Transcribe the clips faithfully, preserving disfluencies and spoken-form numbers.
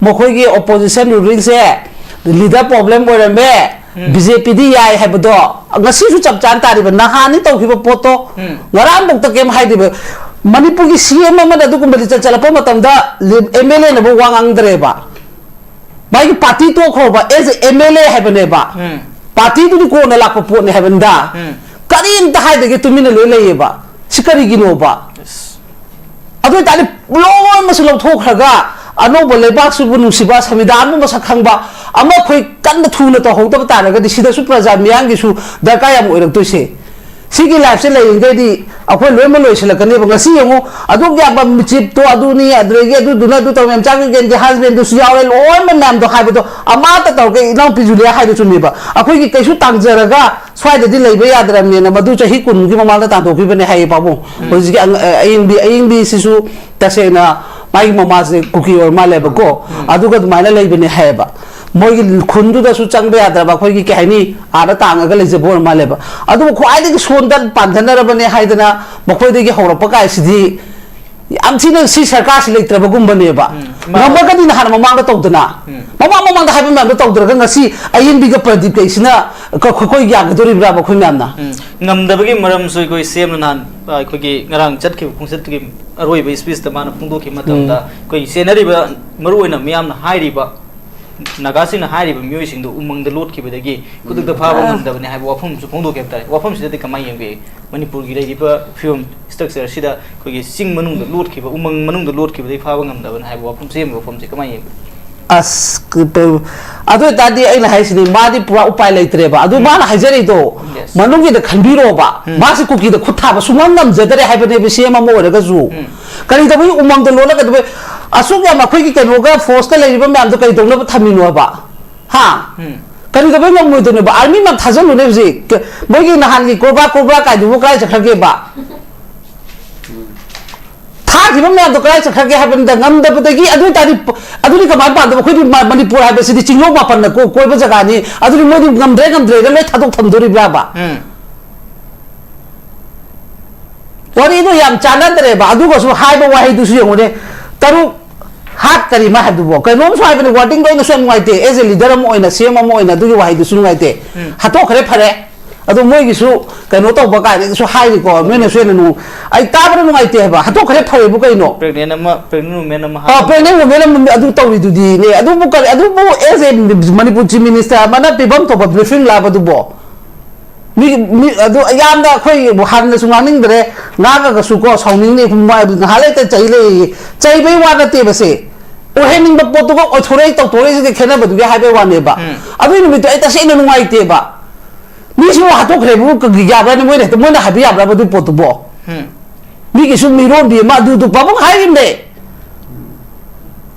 ꯃꯈꯣꯏꯒꯤ opposition ꯔꯨꯂꯤꯡꯁꯦ leader problem ꯑꯣꯏꯔꯝꯃꯦ, ꯎꯝ꯫ B J ꯄꯤꯗꯤ ꯌꯥꯏ ꯍꯥꯏꯕꯗꯣ ꯉꯁꯤꯁꯨ ꯆꯞ ꯆꯥꯅ ꯇꯥꯔꯤꯕ, ꯅꯍꯥꯟꯅꯤ ꯇꯧꯈꯤꯕ ꯄꯣꯠꯇꯣ꯫ ꯎꯝ꯫ ꯉꯔꯥꯡꯐꯧꯗ ꯀꯩꯝ ꯍꯥꯏꯗꯦꯕ꯫ ꯃꯅꯤꯄꯨꯔꯒꯤ ꯁꯤ ꯑꯦꯝ ꯑꯃꯅ ꯑꯗꯨꯒꯨꯝꯕ ꯂꯤꯆꯠ ꯆꯠꯂꯛꯄ ꯃꯇꯝꯗ ꯑꯦꯝ ꯑꯦꯜ ꯑꯦꯅꯕꯨ ꯋꯥ ꯉꯥꯡꯗ꯭ꯔꯦꯕ꯫ ꯃꯥꯒꯤ ꯄꯥꯔꯇꯤ ꯇꯣꯛꯈ꯭ꯔꯣꯕ, S A M L A ꯍꯥꯏꯕꯅꯦꯕ꯫ ꯎꯝ꯫ ꯄꯥꯔꯇꯤꯗꯨꯗꯤ ꯀꯣꯟꯅ ꯂꯥꯛꯄ ꯄꯣꯠꯅꯤ ꯍꯥꯏꯕꯅꯤꯗ꯫ ꯎꯝ꯫ ꯀꯔꯤꯝꯇ ꯍꯥꯏꯗꯒꯦ ꯇꯨꯃꯤꯟꯅ ꯂꯣꯏ ꯂꯩꯌꯦꯕ꯫ ꯁꯤ ꯀꯔꯤꯒꯤꯅꯣꯕ? ꯑꯁ꯫ ꯑꯗꯨ ꯑꯣꯏꯇꯥꯔꯗꯤ ꯂꯣꯏꯅꯃꯛꯁꯨ ꯂꯧꯊꯣꯛꯈ꯭ꯔꯒ ꯑꯅꯧꯕ ꯂꯩꯕꯥꯛꯁꯤꯕꯨ ꯅꯨꯡꯁꯤꯕ, ꯁꯪꯕꯤꯙꯥꯟꯕꯨ ꯃꯁꯛ ꯈꯪꯕ ꯑꯃ ꯑꯩꯈꯣꯏ ꯀꯟꯅ ꯊꯨꯅ ꯇꯧꯍꯧꯗꯕ ꯇꯥꯔꯒꯗꯤ ꯁꯤꯗꯁꯨ ꯄ꯭ꯔꯖꯥ ꯃꯤꯌꯥꯝꯒꯤꯁꯨ ꯗꯔꯀꯥꯔ ꯌꯥꯝ ꯑꯣꯏꯔꯛꯇꯣꯏꯁꯦ꯫ ꯁꯤꯒꯤ ꯂꯥꯏꯐꯁꯦ ꯂꯩꯔꯤꯉꯩꯗꯤ ꯑꯩꯈꯣꯏ ꯂꯣꯏꯅꯃꯛ ꯂꯣꯏꯁꯤꯜꯂꯛꯀꯅꯦꯕ꯫ ꯉꯁꯤ ꯌꯦꯡꯉꯨ, ꯑꯗꯨꯛ ꯌꯥꯝꯕ ꯃꯤꯆꯤꯞꯇꯣ ꯑꯗꯨꯅꯤ, ꯑꯗꯨꯗꯒꯤ ꯑꯗꯨꯗꯨꯅ ꯑꯗꯨ ꯇꯧꯔꯦ, ꯃꯆꯥꯒꯤ ꯒꯦꯟꯒꯤ ꯍꯁꯕꯦꯟꯗꯨꯁꯨ ꯌꯥꯎꯔꯦ, ꯂꯣꯏꯅꯃꯛ ꯃꯌꯥꯝꯗꯣ ꯍꯥꯏꯕꯗꯣ ꯑꯃꯠꯇ ꯇꯧꯔꯒ ꯏꯅꯥꯎꯄꯤ ꯖꯨꯂꯤꯌꯥ ꯍꯥꯏꯗꯣ ꯆꯨꯝꯃꯦꯕ꯫ ꯑꯩꯈꯣꯏꯒꯤ ꯀꯩꯁꯨ ꯇꯥꯡꯖꯔꯒ ꯁ꯭ꯋꯥꯏꯗꯗꯤ ꯂꯩꯕ ꯌꯥꯗ꯭ꯔꯕꯅꯦꯅ ꯃꯗꯨ ꯆꯍꯤ ꯀꯨꯟꯒꯤ ꯃꯃꯥꯡꯗ ꯇꯥꯟꯊꯣꯛꯈꯤꯕꯅꯦ ꯍꯥꯏꯌꯦ ꯄꯥꯕꯨꯡ꯫ ꯎꯝ꯫ ꯍꯧꯖꯤꯛꯀꯤ ꯑꯪ-, ꯑ, ꯑꯌꯤꯡꯕꯤ, ꯑꯌꯤꯡꯕꯤꯁꯤꯁꯨ ꯇꯁꯦꯡꯅ ꯃꯥꯒꯤ ꯃꯃꯥꯁꯦ ꯀꯨꯀꯤ ꯑꯣꯏꯔ ꯃꯥꯜꯂꯦꯕꯀꯣ꯫ ꯎꯝ꯫ ꯑꯗꯨꯒ ꯑꯗꯨꯃꯥꯏꯅ ꯂꯩꯕꯅꯦ ꯍꯥꯏꯌꯦꯕ꯫ ꯃꯣꯏꯒꯤ ꯈꯨꯟꯗꯨꯗꯁꯨ ꯆꯪꯕ ꯌꯥꯗ꯭ꯔꯕ, ꯑꯩꯈꯣꯏꯒꯤ ꯀꯩ ꯍꯥꯏꯅꯤ, ꯑꯥꯗ ꯇꯥꯡꯉꯒ ꯂꯩꯖꯕ ꯑꯣꯏꯔ ꯃꯥꯜꯂꯦꯕ꯫ ꯑꯗꯨꯕꯨ ꯈ꯭ꯋꯥꯏꯗꯒꯤ ꯁꯣꯟꯗ ꯄꯥꯟꯊꯅꯔꯕꯅꯦ ꯍꯥꯏꯗꯅ ꯃꯈꯣꯏꯗꯒꯤ ꯍꯧꯔꯛꯄ ꯀꯥꯏꯁꯤꯗꯤ ꯌꯥꯝ ꯊꯤꯅ ꯁꯤ ꯁꯔꯀꯥꯔꯁꯤ ꯂꯩꯇ꯭ꯔꯕꯒꯨꯝꯕꯅꯦꯕ꯫ ꯎꯝ, ꯃꯥꯅꯦ꯫ ꯉꯝꯃꯒꯗꯤ ꯅꯍꯥꯟ ꯃꯃꯥꯡꯗ ꯇꯧꯗꯅ, ꯎꯝ꯫ ꯃꯃꯥꯡ ꯃꯃꯥꯡꯗ ꯍꯥꯏꯕ ꯃꯌꯥꯝꯗꯣ ꯇꯧꯗ꯭ꯔꯒ ꯉꯁꯤ ꯑꯌꯤꯡꯕꯤꯒ ꯄ꯭ꯔꯗꯤꯞꯀ ꯏꯁꯤꯅ ꯀ-, ꯑꯩꯈꯣꯏ ꯌꯥꯒꯗꯣꯔꯤꯕ꯭ꯔꯥꯕ ꯑꯩꯈꯣꯏ ꯃꯌꯥꯝꯅ? ꯎꯝ꯫ ꯉꯝꯗꯕꯒꯤ ꯃꯔꯝꯁꯨ ꯑꯩꯈꯣꯏ ꯁꯤ ꯑꯦꯝꯅ ꯅꯍꯥꯟ, ꯑ, ꯑꯩꯈꯣꯏꯒꯤ ꯉꯔꯥꯡ ꯆꯠꯈꯤꯕ ꯈꯣꯡꯆꯠꯇꯨꯒꯤ ꯑꯔꯣꯏꯕ ꯁ꯭ꯄꯤꯆꯇ ꯃꯥꯅ ꯐꯣꯡꯗꯣꯛꯈꯤꯕ ꯃꯇꯝꯗ, ꯎꯝ꯫ ꯑꯩꯈꯣꯏꯒꯤ ꯆꯦꯟꯅꯔꯤꯕ, ꯃꯔꯨꯑꯣꯏꯅ ꯃꯤꯌꯥꯝꯅ ꯍꯥꯏꯔꯤꯕ, ꯅꯥꯒꯥꯁꯤꯡꯅ ꯍꯥꯏꯔꯤꯕ ꯃꯤꯑꯣꯏꯁꯤꯡꯗꯣ ꯎꯃꯪꯗ ꯂꯣꯠꯈꯤꯕꯗꯒꯤ ꯈꯨꯗꯛꯇ ꯐꯥꯕ ꯎꯝ꯫ ꯉꯝꯗꯕꯅꯤ ꯍꯥꯏꯕ ꯋꯥꯐꯝꯁꯨ ꯐꯣꯡꯗꯣꯛꯈꯤ ꯍꯥꯏꯕ ꯇꯥꯔꯦ꯫ ꯋꯥꯐꯝꯁꯤꯗꯗꯤ ꯀꯃꯥꯏꯅ ꯌꯦꯡꯕꯤ? ꯃꯅꯤꯄꯨꯔꯒꯤ ꯂꯩꯔꯤꯕ ꯐꯤꯕꯝ, ꯁ꯭ꯇ꯭ꯔꯛꯆꯔꯁꯤꯗ ꯑꯩꯈꯣꯏꯒꯤ ꯆꯤꯡ ꯃꯅꯨꯡꯗ ꯂꯣꯠꯈꯤꯕ, ꯎꯃꯪ ꯃꯅꯨꯡꯗ ꯂꯣꯠꯈꯤꯕꯗꯒꯤ ꯐꯥꯕ ꯉꯝꯗꯕꯅꯤ ꯍꯥꯏꯕ ꯋꯥꯐꯝ, ꯁꯤꯒꯨꯝꯕ ꯋꯥꯐꯝꯁꯦ ꯀꯃꯥꯏꯅ ꯌꯦꯡꯕꯤ? ꯑꯁ, ꯀ-, ꯄ-, ꯑꯗꯨ ꯑꯣꯏꯇꯥꯔꯗꯤ ꯑꯩꯅ ꯍꯥꯏꯁꯤꯅꯤ, ꯃꯥꯗꯤ ꯄꯨꯔꯥ ꯎꯄꯥꯏ ꯂꯩꯇ꯭ꯔꯦꯕ꯫ ꯑꯗꯨ ꯎꯝ꯫ ꯃꯥꯅ ꯍꯥꯏꯖꯔꯤꯗꯣ, ꯌꯦꯁ꯫ ꯃꯅꯨꯡꯒꯤꯗ ꯈꯟꯕꯤꯔꯣꯕ꯫ ꯎꯝ꯫ ꯃꯥꯁꯤ ꯀꯨꯀꯤꯗ ꯈꯨꯠ ꯊꯥꯕ ꯁꯨꯡꯉꯝ ꯉꯝꯖꯗꯔꯦ ꯍꯥꯏꯕꯅꯦꯕ, ꯁꯤ ꯑꯦꯝ ꯑꯃ ꯑꯣꯏꯔꯒꯁꯨ꯫ ꯎꯝ꯫ ꯀꯔꯤꯗꯧꯕꯒꯤ ꯎꯃꯪꯗ ꯂꯣꯠꯂꯒ ꯑꯗꯨꯃꯥꯏ-, ꯑꯁꯨꯛ ꯌꯥꯝ ꯑꯩꯈꯣꯏꯒꯤ ꯀꯩꯅꯣꯒ ꯐꯣꯔꯁꯀ ꯂꯩꯔꯤꯕ ꯃꯌꯥꯝꯗꯣ ꯀꯔꯤꯗꯧꯅꯕ ꯊꯝꯃꯤꯅꯣꯕ? ꯍꯥ? ꯎꯝ꯫ ꯀꯔꯤꯗꯧꯕꯩ ꯉꯝꯃꯣꯏꯗꯣꯏꯅꯣꯕ? ꯑꯥꯔꯃꯤ ꯃꯌꯥꯝ ꯊꯥꯖꯤꯜꯂꯨꯅꯦ ꯍꯧꯖꯤꯛ꯫ ꯀ-, ꯃꯣꯏꯒꯤ ꯅꯍꯥꯟꯒꯤ ꯀꯣꯕ꯭ꯔꯥ ꯀꯣꯕ꯭ꯔꯥ ꯀꯥꯏꯗꯨꯕꯨ ꯀꯗꯥꯏ ꯆꯠꯈ꯭ꯔꯒꯦꯕ? ꯊꯥꯈꯤꯕ ꯃꯌꯥꯝꯗꯣ ꯀꯗꯥꯏ ꯆꯠꯈ꯭ꯔꯒꯦ ꯍꯥꯏꯕꯅꯤꯗ, ꯉꯝꯗꯕꯗꯒꯤ꯫ ꯑꯗꯨ ꯑꯣꯏꯇꯥꯔꯗꯤ ꯄ-, ꯑꯗꯨꯗꯤ ꯀꯃꯥꯏꯅ ꯄꯥꯟꯗꯕ? ꯑꯩꯈꯣꯏꯗꯤ ꯃ-, ꯃꯅꯤꯄꯨꯔ ꯍꯥꯏꯕꯁꯤꯗꯤ ꯆꯤꯡꯂꯧ ꯃꯥꯄꯟꯅ ꯀꯣ-, ꯀꯣꯏꯕ ꯖꯒꯥꯅꯤ꯫ ꯑꯗꯨꯗꯤ ꯃꯣꯏꯗꯤ ꯉꯝꯗ꯭ꯔꯦ, ꯉꯝꯗ꯭ꯔꯦꯅ ꯂꯣꯏ ꯊꯥꯗꯣꯛ ꯊꯝꯗꯣꯔꯤꯕ꯭ꯔꯥꯕ? ꯎꯝ꯫ ꯋꯥꯔꯤꯗꯣ ꯌꯥꯝ ꯆꯥꯟꯅꯗ꯭ꯔꯦꯕ꯫ ꯑꯗꯨꯒꯁꯨ ꯍꯥꯏꯕ ꯋꯥꯍꯩꯗꯨꯁꯨ ꯌꯦꯡꯉꯨꯅꯦ, ꯇꯔꯨꯛ, ꯍꯥꯠ ꯀꯔꯤ ꯃꯥ ꯍꯥꯏꯕꯗꯨꯕꯣ? ꯀꯩꯅꯣꯝꯁꯨ ꯍꯥꯏꯕꯅꯤ, wordingꯗꯣ ꯑꯩꯅꯁꯨ ꯌꯥꯝ ꯅꯨꯡꯉꯥꯏꯇꯦ꯫ As a leader ꯑꯃ ꯑꯣꯏꯅ, ꯁꯤ ꯑꯦꯝ ꯑꯃ ꯑꯣꯏꯅ ꯑꯗꯨꯒꯤ ꯋꯥꯍꯩꯗꯨꯁꯨ ꯅꯨꯡꯉꯥꯏꯇꯦ꯫ ꯎꯝ꯫ ꯍꯥꯠꯇꯣꯛꯈ꯭ꯔꯦ, ꯐꯔꯦ꯫ ꯑꯗꯣ ꯃꯣꯏꯒꯤꯁꯨ ꯀꯩꯅꯣ ꯇꯧꯕ ꯀꯥꯏꯅꯁꯨ ꯍꯥꯏꯔꯤꯀꯣ, ꯃꯣꯏꯅꯁꯨ ꯍꯦꯟꯅ ꯅꯨꯡ-, ꯑꯩ ꯇꯥꯕꯗ ꯅꯨꯡꯉꯥꯏꯇꯦ ꯍꯥꯏꯕ꯫ ꯍꯥꯠꯇꯣꯛꯈ꯭ꯔꯦ ꯐꯔꯦꯕꯨ ꯀꯩꯅꯣ? Pregnant ꯑꯃ, pregnant woman ꯑꯃ ꯑ, ꯍꯥꯠꯇꯣꯛꯈ꯭ꯔꯦ꯫ Pregnant woman ꯑꯃ ꯑꯗꯨ ꯇꯧꯔꯤꯗꯨꯗꯤꯅꯦ꯫ ꯑꯗꯨꯕꯨ ꯀꯔꯤ, ꯑꯗꯨꯕꯨ as a Manipur Chief Minister ꯑꯃꯅ ꯄꯤꯐꯝ ꯊꯣꯛꯄ briefing ꯂꯥꯕꯗꯨꯕꯣ? ꯃꯤ, ꯃꯤ, ꯑꯗꯨ ꯌꯥꯝꯅ ꯑꯩꯈꯣꯏ ꯍꯥꯟꯅꯁꯨ ꯉꯥꯡꯅꯤꯡꯗ꯭ꯔꯦ, ꯉꯥꯡꯉꯒꯁꯨ ꯀꯣ, ꯁꯥꯎꯅꯤꯡꯅꯤ, ꯉꯥꯏꯍꯥꯛ ꯂꯩꯇ ꯆꯩ ꯂꯩꯌꯦ꯫ ꯆꯩꯕꯩ ꯋꯥ ꯅꯠꯇꯦꯕ ꯁꯦ꯫ ꯑꯣꯏꯍꯟꯅꯤꯡꯕ ꯄꯣꯠꯇꯨꯒ ꯑꯣꯏꯊꯣꯔꯛꯏ, ꯇꯧꯊꯣꯔꯛꯏꯁꯤꯒ ꯈꯦꯠꯅꯕꯗꯨꯒꯤ ꯍꯥꯏꯕꯩ ꯋꯥꯅꯦꯕ꯫ ꯎꯝ꯫ ꯑꯗꯨꯒꯤ ꯅꯨꯃꯤꯠꯇꯣ ꯑꯩ ꯇꯁꯦꯡꯅ ꯅꯨꯡꯉꯥꯏꯇꯦꯕ꯫ ꯃꯤꯁꯤꯕꯨ ꯍꯥꯠꯇꯣꯛꯈ꯭ꯔꯦꯕꯨ ꯀ-, ꯌꯥꯕ꯭ꯔꯥꯅꯦ? ꯃꯣꯏꯅ ꯍꯦꯛꯇ, ꯃꯣꯏꯅ ꯍꯥꯏꯕ ꯌꯥꯕ꯭ꯔꯥꯕ ꯑꯗꯨ ꯄꯣꯠꯇꯨꯕꯣ? ꯎꯝ꯫ ꯃꯤꯒꯤꯁꯨ ꯃꯤꯔꯣꯟꯕꯤ ꯑꯃ ꯑꯗꯨꯗꯨ ꯄꯥꯕꯨꯡ ꯍꯥꯏꯔꯤꯕꯅꯦ꯫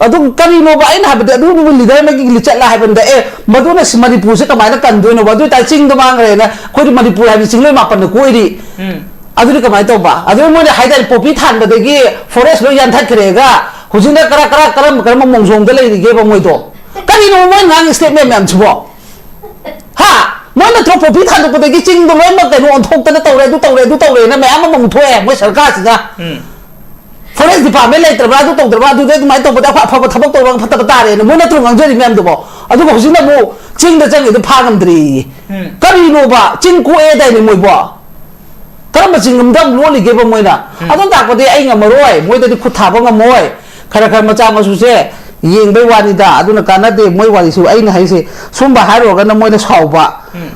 ꯑꯗꯨ ꯀꯔꯤꯅꯣꯕ ꯑꯩꯅ ꯍꯥꯏꯕꯗꯤ, ꯑꯗꯨꯕꯨ leader ꯑꯃꯒꯤ ꯂꯤꯆꯠꯂ ꯍꯥꯏꯕꯅꯤꯗ꯫ ꯑꯦ, ꯃꯗꯨꯅ ꯁꯤ ꯃꯅꯤꯄꯨꯔꯁꯦ ꯀꯃꯥꯏꯅ ꯀꯟꯗꯣꯏꯅꯣꯕ? ꯑꯗꯨ ꯑꯣꯏꯇꯥꯔꯗꯤ ꯆꯤꯡꯗꯣ ꯃꯥꯡꯈ꯭ꯔꯦꯅ ꯑꯩꯈꯣꯏꯗꯤ ꯃꯅꯤꯄꯨꯔ ꯍꯥꯏꯕ ꯆꯤꯡꯂꯣꯏ ꯃꯥꯄꯟꯅ ꯀꯣꯏꯔꯤ꯫ ꯎꯝ꯫ ꯑꯗꯨꯗꯤ ꯀꯃꯥꯏꯅ ꯇꯧꯕ? ꯑꯗꯨ ꯃꯣꯏꯅ ꯍꯥꯏꯇꯥꯔꯦ, poppy ꯊꯥꯟꯕꯗꯒꯤ forest ꯂꯣꯏ ꯌꯥꯟꯊꯠꯈ꯭ꯔꯦꯒ, ꯍꯧꯖꯤꯛꯅ ꯀꯔ-, ꯀꯔ-, ꯀꯔꯝꯕ, ꯀꯔꯝꯕ ꯃꯣꯡꯖꯣꯡꯗ ꯂꯩꯔꯤꯒꯦꯕ ꯃꯣꯏꯗꯣ? ꯀꯔꯤꯅꯣ ꯃꯣꯏ ꯉꯥꯡꯉꯤ statement ꯃꯌꯥꯝꯁꯤꯕꯣ? ꯍꯥ? ꯃꯣꯏ ꯅꯠꯇ꯭ꯔꯣ poppy ꯊꯥꯟꯗꯣꯛꯄꯗꯒꯤ ꯆꯤꯡꯗꯣ ꯂꯣꯏꯅꯃꯛ ꯀꯩꯅꯣ ꯑꯣꯟꯊꯣꯛꯇꯅ ꯇꯧꯔꯦ, ꯑꯗꯨ ꯇꯧꯔꯦ, ꯑꯗꯨ ꯇꯧꯔꯦꯅ ꯃꯌꯥꯝ ꯑꯃ ꯑꯃꯨꯛ ꯊꯣꯛꯑꯦ ꯃꯣꯏ ꯁꯔꯀꯥꯔꯁꯤꯅ? ꯎꯝ꯫ Forest department ꯂꯩꯇ꯭ꯔꯕ꯭ꯔꯥ, ꯑꯗꯨ ꯇꯧꯗ꯭ꯔꯕ꯭ꯔꯥ, ꯑꯗꯨꯗ ꯑꯗꯨꯃꯥꯏꯅ ꯇꯧꯕꯗ ꯑꯩꯈꯣꯏ ꯑꯐꯕ ꯊꯕꯛ ꯇꯧꯔꯒ ꯐꯠꯇꯕ ꯇꯥꯔꯦꯅ ꯃꯣꯏ ꯅꯠꯇ꯭ꯔꯣ ꯉꯥꯡꯖꯔꯤ ꯃꯌꯥꯝꯗꯨꯕꯣ? ꯑꯗꯨꯒ ꯍꯧꯖꯤꯛꯅ ꯑꯃꯨꯛ ꯆꯤꯡꯗ ꯆꯪꯉꯤꯗꯣ ꯐꯥ ꯉꯝꯗ꯭ꯔꯦꯌꯦ꯫ ꯎꯝ꯫ ꯀꯔꯤꯅꯣꯕ? ꯆꯤꯡ ꯀꯣꯛꯑꯦꯗꯥꯏꯅꯦ ꯃꯣꯏꯕꯣ? ꯀꯔꯝꯕ ꯆꯤꯡ ꯑꯃꯗ ꯑꯃꯨꯛ ꯂꯣꯠꯂꯤꯒꯦꯕ ꯃꯣꯏꯅ? ꯎꯝ꯫ ꯑꯗꯨ ꯇꯥꯛꯄꯗꯤ ꯑꯩ ꯉꯝꯃꯔꯣꯏ, ꯃꯣꯏꯗꯗꯤ ꯈꯨꯠ ꯊꯥꯕ ꯉꯝꯃꯣꯏ꯫ ꯈꯔ ꯈꯔ ꯃꯆꯥ ꯃꯁꯨꯁꯦ ꯌꯦꯡꯕꯩ ꯋꯥꯅꯤꯗ, ꯑꯗꯨꯅ ꯀꯥꯟꯅꯗꯦ ꯃꯣꯏ ꯋꯥꯔꯤꯁꯨ꯫ ꯑꯩꯅ ꯍꯥꯏꯁꯦ ꯁꯨꯝꯕ ꯍꯥꯏꯔꯨꯔꯒꯅ ꯃꯣꯏꯅ ꯁꯥꯎꯕ꯫ ꯎꯝ꯫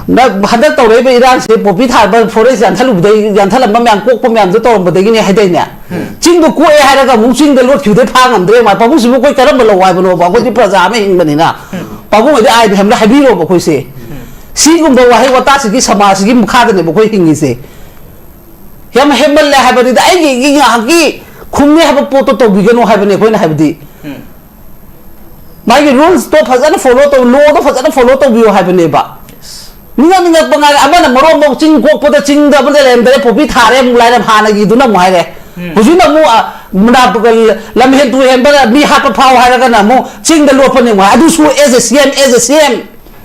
ꯅ-, ꯍꯟꯗꯛ ꯇꯧꯔꯛꯏꯕ ꯏꯔꯥꯡꯁꯦ poppy ꯊꯥꯕ forest ꯌꯥꯟꯊꯠꯂꯨꯕꯗꯩ, ꯌꯥꯟꯊꯠꯂꯝꯕ ꯃꯌꯥꯝ, ꯀꯣꯛꯄ ꯃꯌꯥꯝꯗꯣ ꯇꯧꯔꯝꯕꯗꯒꯤꯅꯦ ꯍꯥꯏꯗꯥꯏꯅꯦ? ꯎꯝ꯫ ꯆꯤꯡꯗꯣ ꯀꯣꯛꯑꯦ ꯍꯥꯏꯔꯒ ꯑꯃꯨꯛ ꯆꯤꯡꯗ ꯂꯣꯠꯈꯤꯕꯗꯩ ꯐꯥ ꯉꯝꯗ꯭ꯔꯦ꯫ ꯃꯥ ꯄꯥꯕꯨꯡꯁꯤꯕꯨ ꯑꯩꯈꯣꯏ ꯀꯔꯝꯕ ꯂꯧ ꯍꯥꯏꯕꯅꯣꯕ? ꯑꯩꯈꯣꯏꯗꯤ ꯄ꯭ꯔꯖꯥ ꯑꯃ ꯍꯤꯡꯕꯅꯤꯅ꯫ ꯎꯝ꯫ ꯄꯥꯕꯨꯡ ꯍꯣꯏꯗꯤ ꯑꯥꯏꯟ ꯍꯥꯏꯕꯗ ꯍꯥꯏꯕꯤꯔꯣꯕ ꯑꯩꯈꯣꯏꯁꯦ꯫ ꯎꯝ꯫ ꯁꯤꯒꯨꯝꯕ ꯋꯥꯍꯩ ꯋꯥꯇꯥꯁꯤꯒꯤ ꯁꯃꯥꯖꯁꯤꯒꯤ ꯃꯈꯥꯗꯅꯦꯕ ꯑꯩꯈꯣꯏ ꯍꯤꯡꯉꯤꯁꯦ꯫ ꯌꯥꯝ ꯍꯦꯟꯃꯜꯂꯦ ꯍꯥꯏꯕꯅꯤꯗ, ꯑꯩꯒꯤ, ꯑꯩꯒꯤ ꯉꯥꯏꯍꯥꯛꯀꯤ ꯈꯨꯝꯅꯤ ꯍꯥꯏꯕ ꯄꯣꯠꯇꯣ ꯇꯧꯕꯤꯒꯅꯨ ꯍꯥꯏꯕꯅꯦ ꯑꯩꯈꯣꯏꯅ ꯍꯥꯏꯕꯗꯤ꯫ ꯎꯝ꯫ ꯃꯥꯒꯤ rulesꯇꯣ ꯐꯖꯅ follow ꯇꯧ, lawꯗꯣ ꯐꯖꯅ follow ꯇꯧꯕꯤꯌꯣ ꯍꯥꯏꯕꯅꯦꯕ꯫ Yes꯫ ꯅꯤꯡꯉꯛ ꯅꯤꯡꯉꯛꯄ ꯉꯥꯏꯔꯦ꯫ ꯑꯃꯅ ꯃꯔꯣꯟ ꯑꯃ ꯆꯤꯡ ꯀꯣꯛꯄꯗ ꯆꯤꯡꯗ ꯑꯃꯗ ꯂꯩꯔꯝꯗꯔꯦ, poppy ꯊꯥꯔꯦ ꯑꯃꯨꯛ ꯂꯥꯏꯔꯝ ꯍꯥꯟꯅꯒꯤꯗꯨꯅ ꯑꯃꯨꯛ ꯍꯥꯏꯔꯦ꯫ ꯎꯝ꯫ ꯍꯧꯖꯤꯛꯅ ꯑꯃꯨꯛ, ꯑ, ꯃꯅꯥ-, ꯂꯝꯍꯦꯟ ꯇꯨꯍꯦꯟꯕꯗ ꯃꯤ ꯍꯥꯠꯄ ꯐꯥꯎ ꯍꯥꯏꯔꯒꯅ ꯑꯃꯨꯛ ꯆꯤꯡꯗ ꯂꯣꯠꯄꯅꯦ ꯑꯃꯨꯛ ꯍꯥꯏ꯫ ꯑꯗꯨꯁꯨ as a C M, as a C M꯫